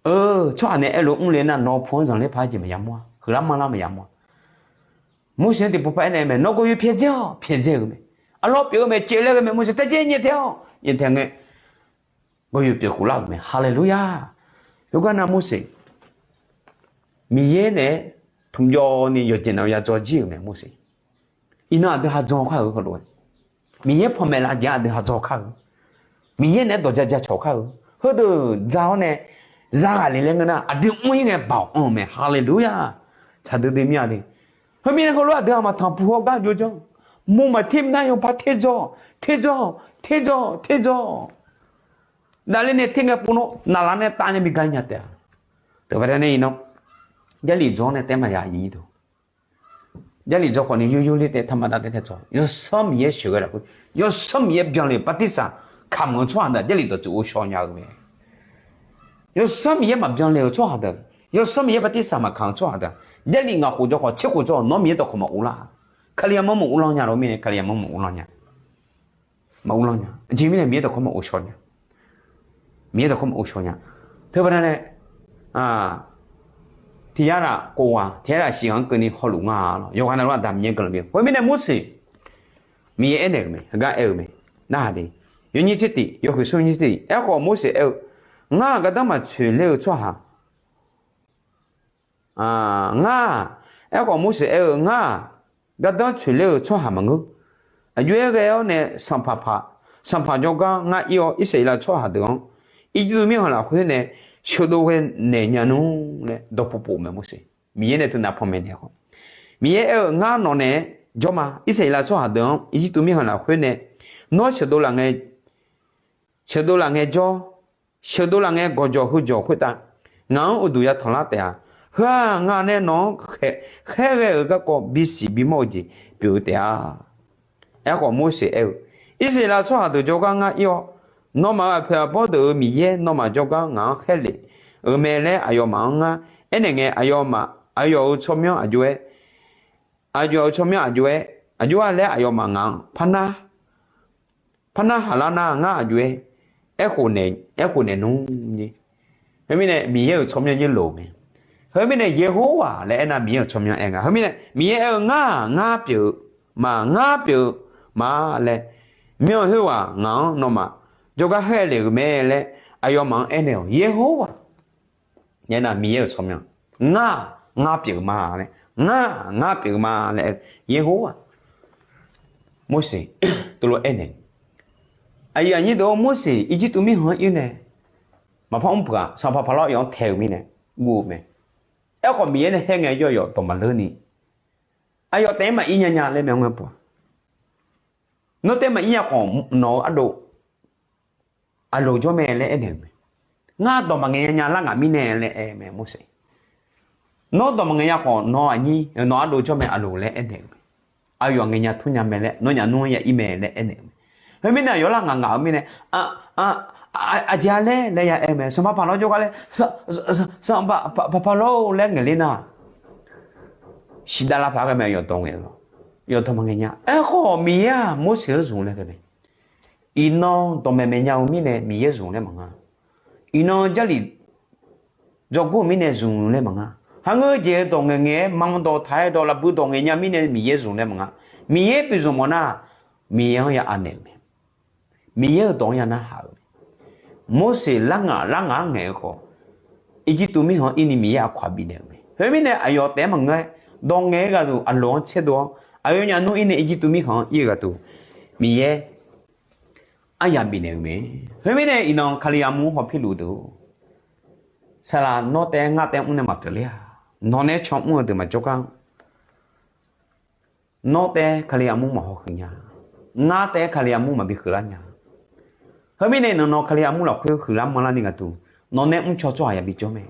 Eu, tsawrhaq nae aer lof-aer mr le nar, nawq puq-anr zanqler paq-aer jeq maqya mawr-a. Heular manrlar maqya mawr-a. Morseq-anr tiqpov par aernaeq-eu mae. Nawr gawryoer pyaeqdzae-awq, pyaeqdzae-euq mae. Arlawr pyeuf-eu mae, caevlaer ghae mae. Morseq taejae nyaeftaeq-awq, nyaeftaeq ngae, gawryoer pyeuf khoflar-euq mae. Haleluya. Khoergar nar Morseq, Miqyaer naeq-aer tmqjawv ni yawqjeq navluf ya dzaw jir-euq mae Morseq. Iqnan aqdui ha dzaw kar-eu heulof-aer, Miqyaer panmaeq laf jeq-anr aqdui ha dzaw kar-eu, Miqyaer naeq-aer dawq ja ja cawq kar-eu, heudeuq dza-awr nae zaghaq le laer ngeur nar, aqdui mr-ir ngae baoq anr-eu mae. Haleluya. Tsaq duidui mir-a de. Khoermirnae heulof aqdui ha maqtanq puq haw gar jov janr. Mur maqter nar yawpar ter dzaw, ter dzaw, ter dzaw, ter dzaw. Davler nae ter ngae pov nawr naqlaf nae tav nae bi gar nya taef-a. Teubaqda nae iqnan, Jarlif dzaw-anr nae taef maqya aqyuif nyir deuq. Jarlif dzaw khawf ni yoyur ler taef taqmar dav taef taef dzaw. Yawsanr Miqyaer sheuqghae lafkhoer, Yawsanr Miqyaer byanle-euq bartirsaq kamq-eu tsawrhaq deuq Jarlif dawqtsuif ghovshaw nya-eu mae. Yawsanr Miqyaer maqbyan le-euq tsawrhaq deuq, Yawsanr Miqyaer bartirsaq maqkamq-eu tsawrhaq deuq, Jarlif ngaq khof dzaw khawf tser khof dzaw nawr Miqyaer dawqkawq maqur lar-a. Kalizaq manr maqur lar nya lof mirnae, Kalizaq manr maqur lar nya. Maqur lar nya. Aqjeq mirnae Miqyaer dawqkawq maqghovshaw nya. Miqyaer dawqkawq maqghovshaw nya. Teubaqda nae tiq yar laf khof ghaq, tiq yar laf shif ghaq-anr keuvni hawluf nga lawq. Yawqghaq navluf-aq Aqda Miqyaer guiqlanq bif-eu. Khoermirnae Morseq, Miqyaer aernaeq-euq mae, heugar aer-eu mae. Narhaq de, yawnyir tser tiq, yawhuiq smr nyir tser tiq. Aerkhawf Morseq aer-eu, Ngar-aq gardanr maqtsoeq ler-eu tsawrhaq Ngar-aq, aerkhawf Morseq aer-eu, Ngar-aq, gardanr tsoeq ler-eu tsawrhaq maqngeur. Aqjox-aer ghae-awr nae sanqpaq, sanqpaq jawrgar ngar ir-awr, Irsaqleqlav tsawrhaq deuq-anr Irjirtuv mirkhanq lafkhoer nae sheuqdov ghae naeq nya nmr laer dawqpuq pov-eu mae Morseq. Miqyaer nae teunav panmaeq naeq khawf, Miqyaer aer-eu, Ngar nawq naeq-aer jawr ma. Irsaqleqlav tsawrhaq deuq-anr Irjirtuv mirkhanq lafkhoer nae nawr sheuqdov laf ngae, sheuqdov laf ngae jawr, sheuqdov laf ngae gawqjawq heujawq khoertav ngaq-anr uqduq yatanq lar taef-a. Heu-aq, ngaq nae nawq-anr khaerghae-euq garkawv bisiq bimawr-eu jeq pyeuf-eu taef-a. Aerkhawf Morseq aer-eu, Irsaqleqlav tsawrhaq deuq jawrgar ngar ir-awr, nawmaf-euq aqpoeq aqbawr deuq-euq Miqyaer nawmaf jawrgar ngaq-anr khaerlef-euq mae laer aqyawfmaf-anr ngar aernaeq ngae, aqyawf, aqyawf-euq tsawrmyanr aqjox-aer, aqyawf-euq tsawrmyanr aqjox-aer, aqjox-a laer aqyawfmaf ngaq-anr par nar, par narhaq lar nar ngar aqjox-aer, aerkhof naeq, aerkhof naeq nmr-ir. Khoermirnae Miqyaer-euq tsawrmyanr yaerlof-eu mae. Khoermirnae Yeqhowa laer aernar Miqyaer-euq tsawrmyanr aer nga. Khoermirnae Miqyaer aer-eu, Ngar-aq, ngar pyeuf-eu ma, ngar pyeuf-eu ma laer, myanr khoerghaq ngaq-anr nawmaf jawrgar khaerlef-euq mae laer aqyawfmaf-anr aernaeq-awq. Yeqhowa, aernar Miqyaer-euq tsawrmyanr, Ngar-aq, ngar pyeuf-eu ma laer, Ngar-aq, ngar pyeuf-eu ma laer aer-eu Yeqhowa. Morseq teulof aernaeq. Aqyuif aqnyir deuq-or, Morseq Irjirtuv mirkhanq-anr ir nae maqpar mr peuq-aq, sanqpaq Paqlawr yawf-anr tae-euq mirnae guv-eu mae. Aerkhawf Miqyaer nae khaer ngae yawqyawf dawq maqleur ni, aqyawf taef-aer maqir nya nya laer mae-anr ngae peuq-aq. Nawr taef-aer maqir nya khawf nawq-eu ardov aqloq jawr mae laer aernaeq-euq mae. Ngar dawq maqngaeq nya nya lar ngaq mirnae laer aer mae Morseq. Nawr dawq maqngaeq nya khawf nawq aqnyir nawq ardov jawr mae aqloq laer aernaeq-euq mae. Aqyawf ngaeq nya tmr nya mae laer nawnyaf nmr ya ir mae laer aernaeq-euq mae. Khoermirnae aqyawf lar ngaq ngaq-eu mirnae, aqjeq-a laer laer ya aer-eu mae. Sanqpaq paq lawr jawrgar laer, Sanqpaq paq paq lawr-or laer ngaeqler nar, siqdav lavpaq ghae mae. Yawqdawq ngaeq-eu lawr, yawqdawq maqngaeq nya. Aerkhawf Miqyaer-aq Morseq-anr zmq laer ghae mae. Iqnan dawqmaeq maeq nya-eu mirnae Miqyaer zmq laer maqnga. Iqnan Jarlif dzawrgor-eu mirnae zmq laer maqnga. Hangeur jeq-eu dawq ngaeqngaeq-aer manq dawq taq-aer dawq lafbui dawq ngaeq nya mirnae Miqyaer zmq laer maqnga. Miqyaer pyeuf zmq mawf nar, Miqyaer-anr ya anaeq-euq mae. Miqyaer-euq dawq-anr ya narhaq-euq mae. Morseq lar ngaq lar ngaq-anr ngaeq-eu khawf, Irjirtuv mirkhanq-anr irni Miqyaer aqkawq-aq bifnaeq-euq mae. Khoermirnae aqyawf taef-aer maqngeur-aer, dawq ngaeq-eu gharduq aqloq-anr tserdov-awr aqyawfnyaf nmr irnae Irjirtuv mirkhanq-anr ir-eu gharduq Miqyaer aryaq bifnaeq-euq mae. Khoermirnae iqnan Kali armur hawpirluf deuq-or, saqlaq nawr taef-aer ngar taef-aer mr nae maqpyeuf ler-a. Nawq nae can mr-eu deuq maqjawrgar-anr, nawr taef-aer Kali armur maqhaw huiq nya. Ngar taef-aer Kali armur maqbi huiqlar nya. Khoermirnae iqnan nawq Kali armur lafkhoer huiqlar manrlar ni gharduq, nawq nae mr caw tsawrhaq yabi jawr mae.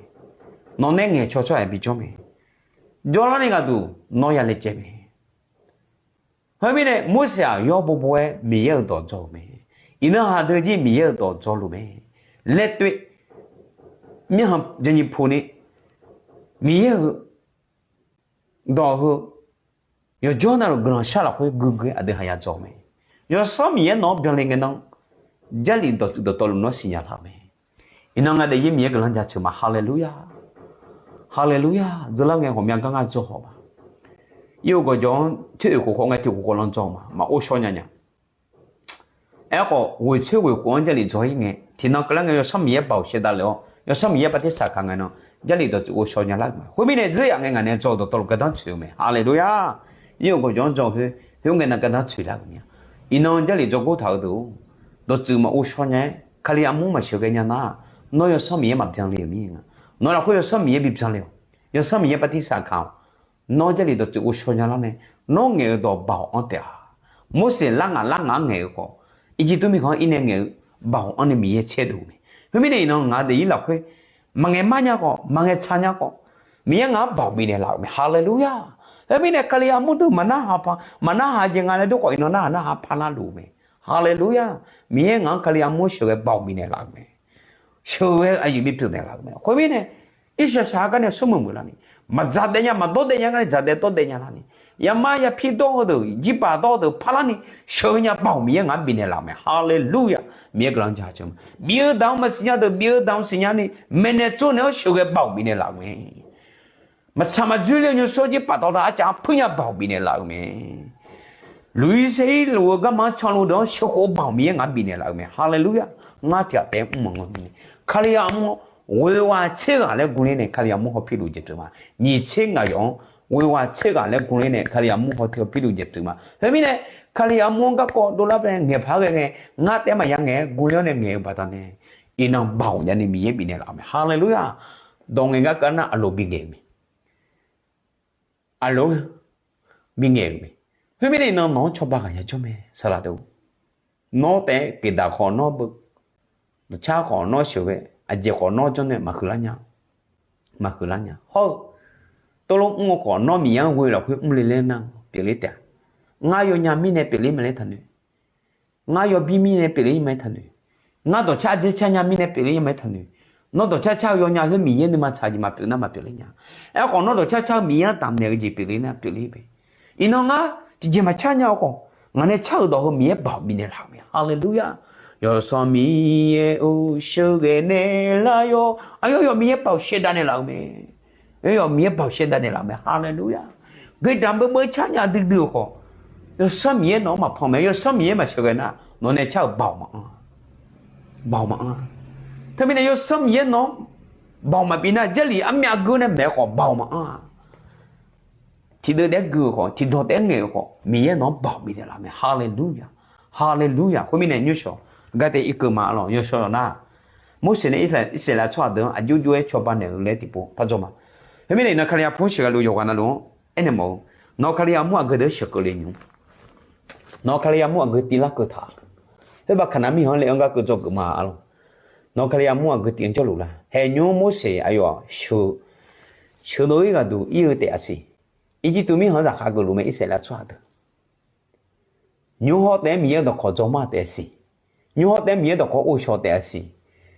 Nawq nae ngaeq caw tsawrhaq yabi jawr mae. Jawrlar ni gharduq nawr ya laejae mae. Khoermirnae Morseq-aq yawr bobo-aer Miqyaer-euq dawq dzaw-euq mae. Iqnan haq deuq jir Miqyaer-euq dawq dzawluf mae. Laer toev, mirkhanq janyi pu ni, Miqyaer-euq dawq heu yawqjawr navluf guiqlanq shar lafkhoer guiqguiq aqdui haq ya dzaw mae. Yawsanr Miqyaer nawq-anr byanle ngae nan, Jarlif dawqtsuif dawqtawvluf nawr siqnya lar-euq mae. Iqnan nga daefzir Miqyaer guiqlanq jaceuq ma. Haleluya! Haleluya! Dzeurlar ngae ghawqmya gar ngar dzaw haw ma. Irghof gawqjawq-anr toer oeq khof khawf ngae tiq khof khawf lan dzaw ma. Maqor shaw nya nya. Aerkhawf ghoeq toer ghoeq khof-anr Jarlif dzaw-ir ngae tiqnan keuvlar ngae Yawsanr Miqyaer baoq shaevdav lef-awr Yawsanr Miqyaer bartirsaq kaq ngae nan Jarlif dawqtsuif ghovshaw nya lar-euq mae. Khoermirnae dzeur yaf ngae ngaq nae dzaw-eu dawqtawvluf gardanr tsoeq-eu mae. Haleluya! Irghof gawqjawq-anr dzaw khoer khoerngae nan gardanr tsoeq lar-euq mae. Iqnan Jarlif dzaw gor taq-eu deuq-or, dawqtsuif maqghovshaw nya-aer Kali armur maqsheuqghae nya nar, nawr Yawsanr Miqyaer maqbyan le-euq mir nga. Nawq lafkhoer Yawsanr Miqyaer bi byan le-awq. Yawsanr Miqyaer bartirsaq kaq-awq. Nawr Jarlif dawqtsuif ghovshaw nya lar nae, nawr ngaeq-eu dawq baoq anr taef-a. Morseq lar ngaq lar ngaq-anr ngaeq-eu khawf, Irjirtuv mirkhanq-anr irnae ngaeq-eu baoq anr nae Miqyaer caerdov-eu mae. Khoermirnae iqnan ngaq daefzir lafkhoer maqngaeq mar nya khawf maqngaeq tsaq nya khawf, Miqyaer ngaq-anr baoq bifnaeq laf-euq mae. Haleluya! Khoermirnae Kali armur deuq maqnarhaq pa, maqnarhaq jeq nga laer dur khawf iqnan narhaq narhaq parlar luf-eu mae. Haleluya! Miqyaer ngaq-anr Kali armur sheuqghae baoq bifnaeq laf-euq mae. Sheuqghae aqyuif bipyeuf naeq laf-euq mae. Khoermirnae irshaq shaq-eu gar nae smrmuiq muiqlar ni, maqdzaq daef nya maqdawr daef nya gar nae dzaq daef dawr daef nya lar ni, yamar yapir dawr-eu deuq jirbaq dawr-eu deuq parlar ni, sheuqghae nya baoq Miqyaer ngaq-anr bifnaeq laf-euq mae. Haleluya! Miqyaer guiqlanq jaceuq ma. Bif-eu daq-anr maqsiq nya deuq bif-eu daq-anr siqnya ni, maeqnaeq tsovnaeq-awr sheuqghae baoq bifnaeq laf-euq mae. Maqtsaq maqdzoer le-eu nymrshawr jir paftawf taq arcav-anr puir nya baoq bifnaeq laf-euq mae. Luqir saer-ir luf-eu garma-anr canluf deuq-anr sheuqkhof baoq Miqyaer ngaq-anr bifnaeq laf-euq mae. Haleluya! Ngar tiqghaq taef-aer mr maqngeur ni, Kali armur-anr ghoeghaq tser ghaq laer gurler nae Kali armur hawpirluf jeq pyeuf ma. Nyiq tser ngaq yawf-anr ghoeghaq tser ghaq laer gurler nae Kali armur hawpirluf jeq pyeuf ma. Khoermirnae Kali armur-anr garkawv dovlar bae ngaeqpaq-aer ghae ngae, ngar taef-aer maqya ngaeq-aer gurler-awr nae ngaeq-eu baqdanae, iqnan baoq javni Miqyaer bifnaeq laf-euq mae. Haleluya! Dawq ngaeq gar keuv nar aqloq bingaeq-euq mae. Aqloq bingaeq-euq mae. Khoermirnae iqnan nawq-anr cawba ghaq ya jawr mae saqlaq deuq. Nawr taef-aer geqdaq khawf nawr beu, dawqcar khawf nawr sheuqghae, aqjeq khawf nawr janr nae maqhuiqlar nya. Maqhuiqlar nya. Hawr-eu tov lof mr-eu khawf nawr Miqyaer-anr ghoe lafkhoer mr le laer nar pyeufler taef-a. Ngar yawnya mirnae pyeufler ma laer taqnoeq. Ngar yawbir mirnae pyeufler ma laer taqnoeq. Ngar dawqcar dzer car nya mirnae pyeufler ma laer taqnoeq. Nawr dawqcar car-eu yawnya khoer Miqyaer nuima tsaq jeq maqpyeuf nar maqpyeuf ler nya. Aerkhawf nawr dawqcar car-eu Miqyaer-anr damqnaeq-eu jeq pyeufler nar pyeufler bae. Iqnan ngar tiqjeq maqcar nya-eu khawf, ngaq nae car-euq dawq heu Miqyaer baoq bifnaeq laf-euq mae. Haleluya! Yawsanr Miqyaer-or, sheuqghae naeqlaf-awr, aqyawf yawf Miqyaer baoq shaevdav naeqlaf-euq mae. Yawf Miqyaer baoq shaevdav naeqlaf-euq mae. Haleluya! Geqdaq beubeu car nya duidui-euq khawf, Yawsanr Miqyaer nawq-anr maqpan mae. Yawsanr Miqyaer maqsheuqghae nar nawq nae car-euq baoq maqanr-a. Baoq maqanr-a. Teumirnae Yawsanr Miqyaer nawq-anr baoq maqbif nar Jarlif armyav geur nae maeq-eu khawf baoq maqanr-a. Tiqdeuv taef-aer gui-euq khawf tiqdawq taef-aer ngaeq-euq khawf Miqyaer nawq-anr baoq bifnaeq laf-euq mae. Haleluya! Haleluya! Khoermirnae nymrshawq gar taef irkeuv ma lawq. Yawshawr yawq nar Morseq nae Irsaqleqlav tsawrhaq deuq-anr aqjox jox-aer cawba naeq-eu laer tiqpov par dzawr ma. Khoermirnae iqnan Kali armur sheuqghae luf yawqghaq navluf-anr aernaeq mawf-eu, nawq-eu Kali armur aqgeu deuq sheuqkeuv le nymq. Nawq-eu Kali armur aqgeu tivlar keuv taq. Khoer baqkaq nav mirkhanq-anr le-anr gar keuv dzawgeuf ma lawq. Nawr Kali armur aqgeu tif-anr jawrluf la? Haeq nymr Morseq aqyawf sheuqdov-ir ghaqduq ir-eu taef-a siq. Irjirtuv mirkhanq-anr zaqkhav geufluf mae, Irsaqleqlav tsawrhaq deuq. Nymr hawr taef-aer Miqyaer-eu dawqkawq dzawrmar taef-a siq. Nymr hawr taef-aer Miqyaer dawqkawq ghovshaw taef-a siq.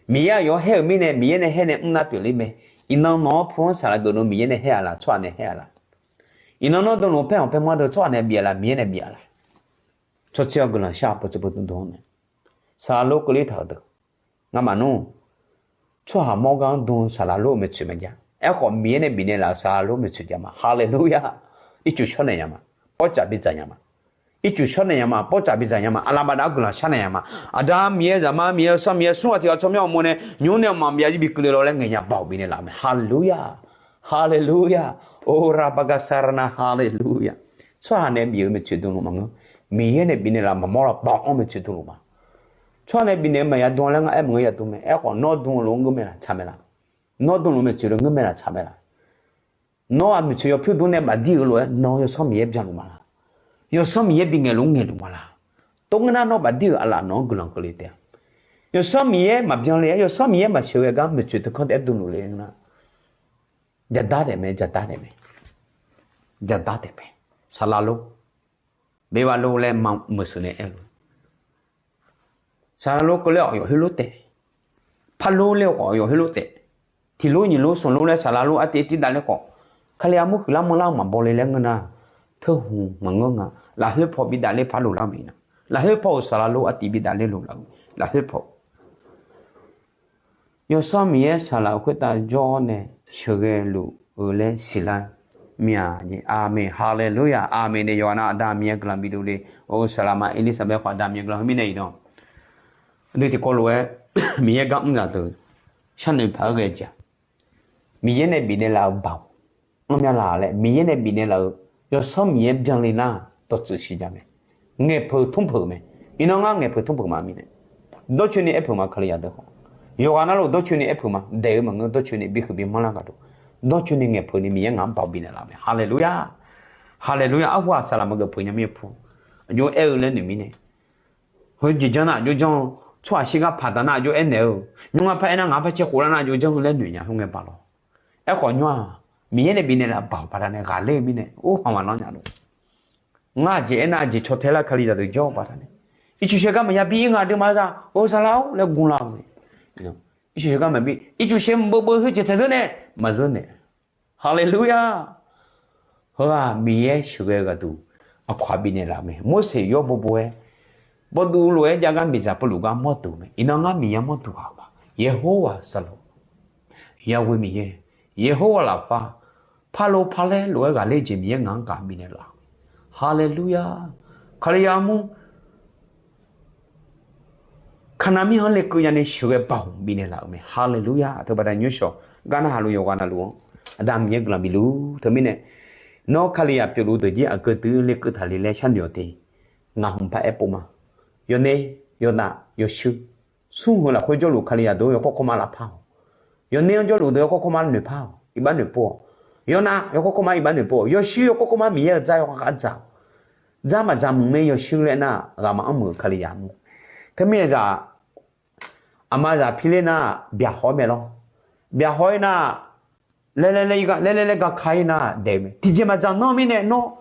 Miqyaer aqyawf-anr haer-euq mirnae, Miqyaer nae haer nae mr nar pyeufler mae. Iqnan nawq-anr pu-anr saqlaq geufdov Miqyaer nae haer-a laf, tsawrhaq nae haer-a laf? Iqnan nawr dmluf paer hawq paer manr deuq tsawrhaq nae bif-a laf, Miqyaer nae bif-a laf? Tsawrtser-awr guiqlanq shar-awq, pawqtsuif pawqdmr dmr-awr mae. Saqlaq lor keuvler taq-euq deuq, ngamaf nmr, tsawrhaq mawrgar-anr dm-eu saqlaq lor-euq maeqtsoeq maqjav. Aerkhawf Miqyaer nae bifnaeq laf-euq saqlaq lor-euq maeqtsoeq jav ma. Haleluya! Ircuf shawr naeq nya ma. Pawrcaf bidzaq nya ma. Ircuf shawr naeq nya ma. Pawrcaf bidzaq nya ma. Aqlaf bafdav-anr guiqlanq shar naeq nya ma. Aqda Miqyaer, Zaqmar Miqyaer, Yawsanr Miqyaer, smr ghaq tiq ghaq tsawrmyanr ghawqmawr nae nymr nae maqbyav jir bi keuvle lawr laer ngaeq nya baoq bifnaeq laf-euq mae. Haleluya! Haleluya! Orabaqgasarana, haleluya! Tsawrhaq nae bif-eu maeqtsoeq dmluf maqngeur. Miqyaer nae bifnaeq laf maqmawr laf baoq-anr maeqtsoeq dmluf ma. Tsawrhaq nae bifnaeq-eu maqya dm-a laer ngar aer maqngeur, ya dm mae. Aerkhawf nawr dm-eu lof-anr ngeur mae laf, tsaq mae laf? Nawr dm-eu lof maeqtsoeq lof ngeur mae laf, tsaq mae laf? Nawr-aq maeqtsoeq yawpyur dm nae bafdir-eu lof-aer nawr Yawsanr Miqyaer byanluf ma laf? Yawsanr Miqyaer bingaeq lof-anr ngaeqluf ma laf? Tov ngeur nar nawr bafdir-euq aqlaf nawq-anr guiqlanq keuvle taef-a. Yawsanr Miqyaer maqbyan le-aer, Yawsanr Miqyaer maqsheuq ghae gar maeqtsoeq teukanr taef-aer dm luf le ngeur nar, jaqdar daef mae, jaqdar daef mae. Jaqdar daef mae. Saqlaq lor, beqbav lor laer maqmeuq sheuq nae aer-eu lof, saqlaq lor keuvle-awq, yawq khoerlof taef. Par lor le-awq, yawq khoerlof taef. Tiq lor nyiq lor smq lor laer saqlaq lor artiv tiv dav ler khawf, Kali armur huiqlar manrlar-eu maqbaw le laer ngeur nar, teurhmq maqngeur nga. Lafkhoer paw bi dav ler par luf lar-eu mae na. Lafkhoer paw-euq saqlaq lor artiv bi dav ler luf laf-eu, lafkhoer paw Yawsanr Miqyaer saqlaq-euq khoertav jawr-awr nae sheuqghae luf-eu laer siqlar mir-a jeq. Aqmeq, haleluya, aqmeq nae yawqghaq nav Aqda Miqyaer guiqlanq bidov le. Or, saqlaqma Erlirsaqbaer khawf Aqda Miqyaer guiqlanq heumirnae iqnan, aqdui tiqkawv lof-aer Miqyaer gar mr zaq deuq sharnoeq paq-aer ghae jeq-aq, Miqyaer nae bifnaeq laf-eu baoq anr mya laq laer, Miqyaer nae bifnaeq laf-eu Yawsanr Miqyaer byanle nar, dawqtsuif siqnya mae. Ngaeqpeuq tmr peuq mae. Iqnan ngar ngaeqpeuq tmr peuq ma mirnae, dawrcoeni aer peuq ma, Kalizaq deuq khawf. Yawqghaq navluf dawrcoeni aer peuq ma. Daeq-eu maqngeur, dawrcoeni bihuiq bi manrlar gaqdov, dawrcoeni ngaeqpeuq ni Miqyaer ngaq-anr baoq bifnaeq laf mae. Haleluya! Haleluya! Arhu-aq saqlaq maqgeuf peuq nya mir-eu pu, aqjox aer-eu laer noeq mirnae, heu jeq janr nar aqjox janr-eu, tsawrhaq shirgar paqdaq nar aqjox aernaeq-eu, nymr ngar par aernar ngaq-anr par caer khof lar nar aqjox janr-eu laer noeq nya khoerngae baq lawr. Aerkhawf nymr-aq, Miqyaer nae bifnaeq laf baoq baqdanae ghaqler-eu mirnae, or, hawq maqlanr nya lor. Ngar aqjeq aernar aqjeq caw tae lar, Kalizaq deuq jawr-eu baqdanae, ircuf shaegar maqya bi-ir nga aqduimaf za-eu saqlaq-or laer gmlar-eu mae. Ircuf shaegar maqbi, ircuf shae mq beuv beuv heu jeq taeq zeur nae, maqzeur nae. Haleluya! Heu-aq Miqyaer sheuqghae ghaqduq aqkawq-aq bifnaeq laf-eu mae. Morseq yawr bobo-aer, bawduv lof-aer jav gar miqdzaq pawrluq gar mawr duq mae. Iqnan ngar Miqyaer mawr duq ghaq-eu ma. Yeqhowa saqlaq, Yaghoe Miqyaer, Yeqhowa lafpar, parlo parlaer lof-aer ghaqler jeq Miqyaer ngaq-anr gaq bifnaeq laf-eu. Haleluya! Kalizaq armur, Kaqnav mirkhanq-anr lekeuv ya'ni sheuqghae baoq bifnaeq laf-euq mae. Haleluya! Aqteu baqda nymrshawq gar narhaq luf yawqghaq navluf-anr Aqda Miqyaer guiqlanq bifluf teumirnae, nawr Kalizaq pyeufluf deuq jir aqgeu dui lekeuv taqle laer sharnoeq-awq te. Ngaq hmq paq-aer pov ma. Yawner, yawnav, yawshuir, smr heu lafkhoer jawrluf Kalizaq deuq yawkawr kawrma lafpar-awq. Yawner-anr jawrluf deuq yawkawr kawrma noeqpar-awq, iqbax noeqpov-awq. Yawnav yawkawr kawrma iqbax noeqpov-awq. Yawshuir yawkawr kawrma Miqyaer-euq dzar yawkawr kawrma dzaq-awq. Dzar maqdzaq mq mae yawshuir laer nar, ghaq maqanr muiq-euq Kalizaq mr. Teumirnae zaq, aqma zaq pirler nar, byaqhaw-aer mae lawr. Byaqhaw-aer nar, laer laer laer gaka-ir nar daeq-eu mae. Tiqjeq maqdzaq nanr mirnae nawr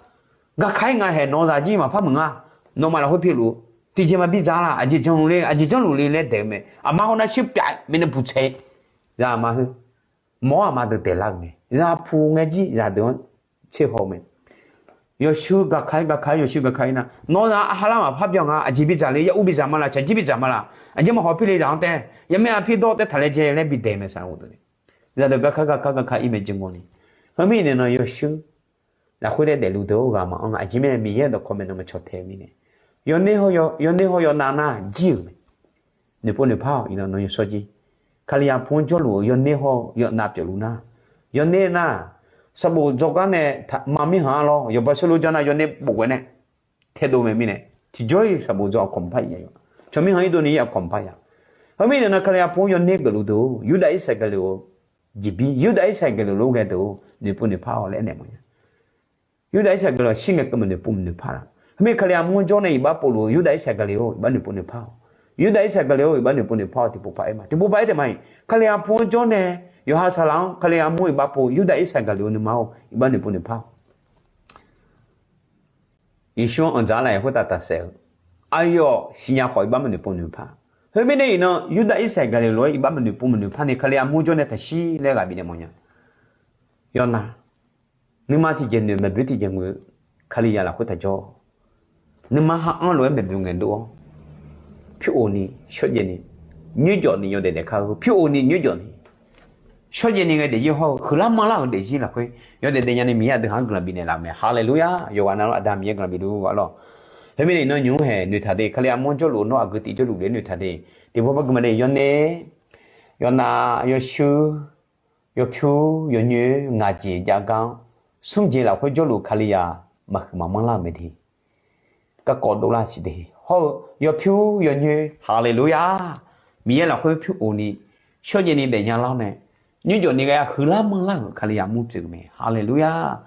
gaka-ir nga haeq nawq zaq jir maqpar meuq nga. Nawmaf lafkhoer piluf tiqjeq maqbi dzaq laf, aqjeq janluf le, aqjeq janrluf le laer daeq-eu mae. Aqma hawnar shuir pyaf mirnae puq tsaeq-ir. Zaq aqma heu, mawr aqma deuq daeqlar-euq mae. Zaq puq ngae jir zaqdeuq-anr tser haw-eu mae. Yawshuir gaka-ir gaka-ir yawshuir gaka-ir nar, nawr zaq aqha lar maqpar byan nga, aqjeq bidzaq le, ya'ur bidzaq ma laf, tsaqjir bidzaq ma laf, aqjeq maqhaw pir le zaq-anr tae, yamawr-aq pir dawr tae taqlaejae laer bidaeq mae saqlaq-eu deuq. Zaqdeuq gaka gaka gaka-ir mae jeq ngawni. Heu mirnae nan yawshuir lafkhoer laer daefluf deuq-or ghaq maqanr nga. Aqjeq mirnae Miqyaer-euq dawqkawq maeqnan maqcawq tae-eu mirnae, yawner hawr yawnav nar jir-euq mae. Noeqpov noeqpar-awq iqnan nan yawshawr jir. Kalizaq pu-anr jawrluf-euq yawner hawr yawnav pyeufluf nar, yawner nar, sanqbof dzawgar nae ma mirkhanq-anr lawr yawqbaw saerlu jan nar yawner bof ghae nae taedov mae mirnae, tiqjawr-iq sanqbof dzaw aqkawq maqpar ya yawq. Tsawq mirkhanq irdov ni-ir aqkawq maqpar ya. Heu mirnae nan Kalizaq pu-anr yawner geufluf deuq-or, Yurdav Irsaqleqlev-euq jeqbir, Yurdav Irsaqleqleq lof ghae deuq-or, noeqpov noeqpar-awq laer aernaeq mawf nya. Yurdav Irsaqleqleq shir ngae keuv maqnoeqpov maqnoeqpar laf. Heu mirnae Kalizaq pu-anr jawr nae iqbax povluf-eu Yurdav Irsaqleqleq-or, iqbax noeqpov noeqpar-awq. Yurdav Irsaqleqlav-or, iqbax noeqpov noeqpar-awq tiqpov paq-aer ma. Tiqpov paq-aer taef ma-iq, Kali arpov-anr jawr nae, yawqha saqlaq-anr Kali armur iqbax pov, Yurdav Irsaqleqlav-or nuima-or, iqbax noeqpov noeqpar-awq. Yeqsur-anr anqdzaq laer khoertav taqsaef-eu, aqyawf siqnya khawf iqbax maqnoeqpov noeqpar. Khoermirnae iqnan Yurdav Irsaqleqlav-aer iqbax maqnoeqpov maqnoeqpar ni Kali armur jawr nae taqshir laer ghaq bifnaeq mawfnya. Yawqnan nuima tiqjeq noeq maeqboeq tiqjeq muiq-eu Kalizaq lafkhoer taqjawr. Nuima ha anr lof-aer maeqboeq ngaeqdov-awr, pyur of ni shawrjaev ni, nyoerjawf ni yawdaef daef kar-eu, pyur of ni nyoerjawf ni shawrjaev ni ghae daefzir hawr-eu, huiqlar manrlar-euq daefzir lafkhoer yawdaef daefnya ni Miqyaer aqdui haq-anr guiqlanq bifnaeq laf-eu mae. Haleluya! Yawqghaq navluf Aqda Miqyaer guiqlanq bif luf-ur arlawr. Khoermirnae iqnan nymq-mr haeq noeqtaq de, Kali armur-anr jawrluf-eu nawr aqgeu tiv jawrluf le noeqtaq de. Tiqpov par gui ma de, yawnae, yawnav, yawshuir, yawpyur, yawnyoer, ngaq jeq jav gar-anr, smr jeq lafkhoer jawrluf-eu Kalizaq maqhuiq maqmanr lar-euq mae de. Garkawv dovlar siq de. Hawr-eu yawpyur yawnyoer, haleluya! Miqyaer lafkhoer pyur of ni shawrjaev ni daefnya lar-awr nae, nymrjawf ni ghae huiqlar manrlar-euq Kalizaq mur pyeuf-eu mae. Haleluya!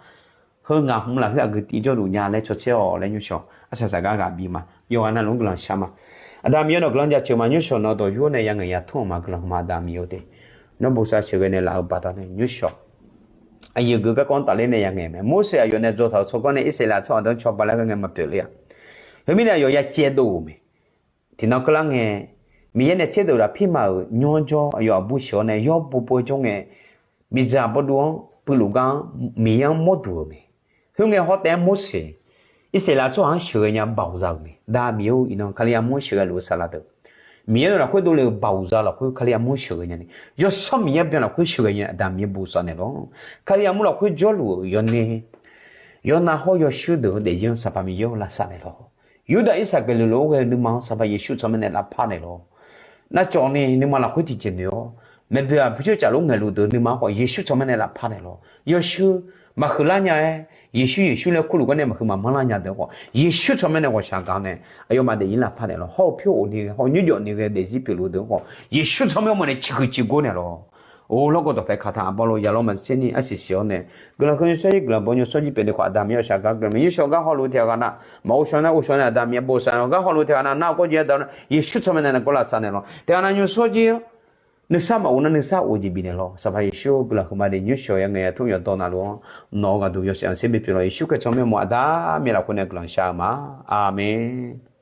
Heu ngaq hmq lafkhoer aqgeu tiv jawrluf nya laer cawtser-awq laer nymrshawq arsaq saqgar ghaq bif ma. Yawqghaq navluf-anr guiqlanq shar ma. Aqda Miqyaer nawq guiqlanq jaceuq ma. Nymrshawq nawq dawq yur-awr nae ya ngaeq ya tmr-awq ma. Guiqlanq ma Aqda Miqyaer-or de. Nawr bosav sheuqghae nae laf-eu baqdanae nymrshawq aqyuif geuf garkawv-anr tafler nae ya ngaeq mae. Morseq aqyawf nae dzaw taq-euq tsawrganr nae Irsaqleqlav tsawrhaq deuq-anr cawba laer ghae ngae maqpyeuf ler-a. Khoermirnae aqyawf ya caevdov-euq mae. Tiqnan keuvlar ngae, Miqyaer nae tserdov-eu daq pirma-euq nymr-anr jawr, aqyawf aqbur sheuq-awr nae yawr bo bo-aer jawr ngae, miqdzaq bawduv-anr puivluf gar-anr Miqyaer-anr mawrduq-euq mae. Khoerngae hawr taef-aer Morseq Irsaqleqlav tsawrhaq-anr sheuqghae nya baoq za-euq mae. Aqda Miqyaer-or, iqnan Kali armur-anr sheuqghae luf-eu saqlaq deuq, Miqyaer nae lafkhoer dovle-euq baoq za lafkhoer Kali armur-anr sheuqghae nya ni, yawsanr Miqyaer byan lafkhoer sheuqghae nya ni Aqda Miqyaer bosav naeq lawr. Kali armur lafkhoer jawrluf-euq yawnae, yawnav hawr yawshuir deuq-eu daefzir-anr Sanqpaq Miqyaer-or lavsav naeq lawr. Yurdav Irsaqleqlav-or ghae-eu nuima-anr Sanqpaq Yeqsur tsawrmyanr nae lavpar naeq lawr. Navcawv ni nuima lafkhoer tiqjeq noeq-awr, maeqboeq-aq pucawr caf lof ngaeqluf deuq nuima-anr khawf Yeqsur tsawrmyanr nae lavpar naeq lawr. Yawshuir maqhuiqlar nya-aer, Yeqsur Yeqsur laer kurluf gar nae maqhuiq maqmanr lar nya deuq-anr khawf Yeqsur tsawrmyanr nae ghawqshaq gaq-awr nae, aqyawfmaf daefzir lavpar naeq lawr. Hawr-eu pyur of ni ghae hawr-eu nymrjawf ni ghae daefzir pyeufluf deuq-anr khawf Yeqsur tsawrmyanr-anr mawf nae ciqhuiq ciqgor naeq lawr. Or, lawrgawv dawqpae kaqtaq aqbawr lo yalawr maqtser ni arsiq siq-awr nae, guiqlanq keuv nymrshawr jir guiqlanq baw nymrshawr jir pyeuf ni khawf Aqda Miqyaer ghawqshaq gar guiqlanq. Nymrshawr gar hawr luf-eu tiq ghaq nav, maq ghovshaw nar ghovshaw nae Aqda Miqyaer bosav-awr, gar hawr luf-eu tiq ghaq nav nar-eu kawr jir-aer dawq-awr nae Yeqsur tsawrmyanr nae navgawr lavsav naeq lawr. Tiq ghaq nav nymrshawr jir-anr nuisar maqof nar nuisar of jeq bifnaeq lawr. Sanqpaq Yeqsur guiqlanq huiqma de nymrshawq ya ngaeq ya tmr yawqdawq navluf-anr nawq-eu gaqduq yawshaef anq ser bi pyeuf lawr. Yeqsur Kali tsawrmyanr mawf Aqda Miqyaer lafkhoer nae guiqlanq shar-eu ma. Aqmeq.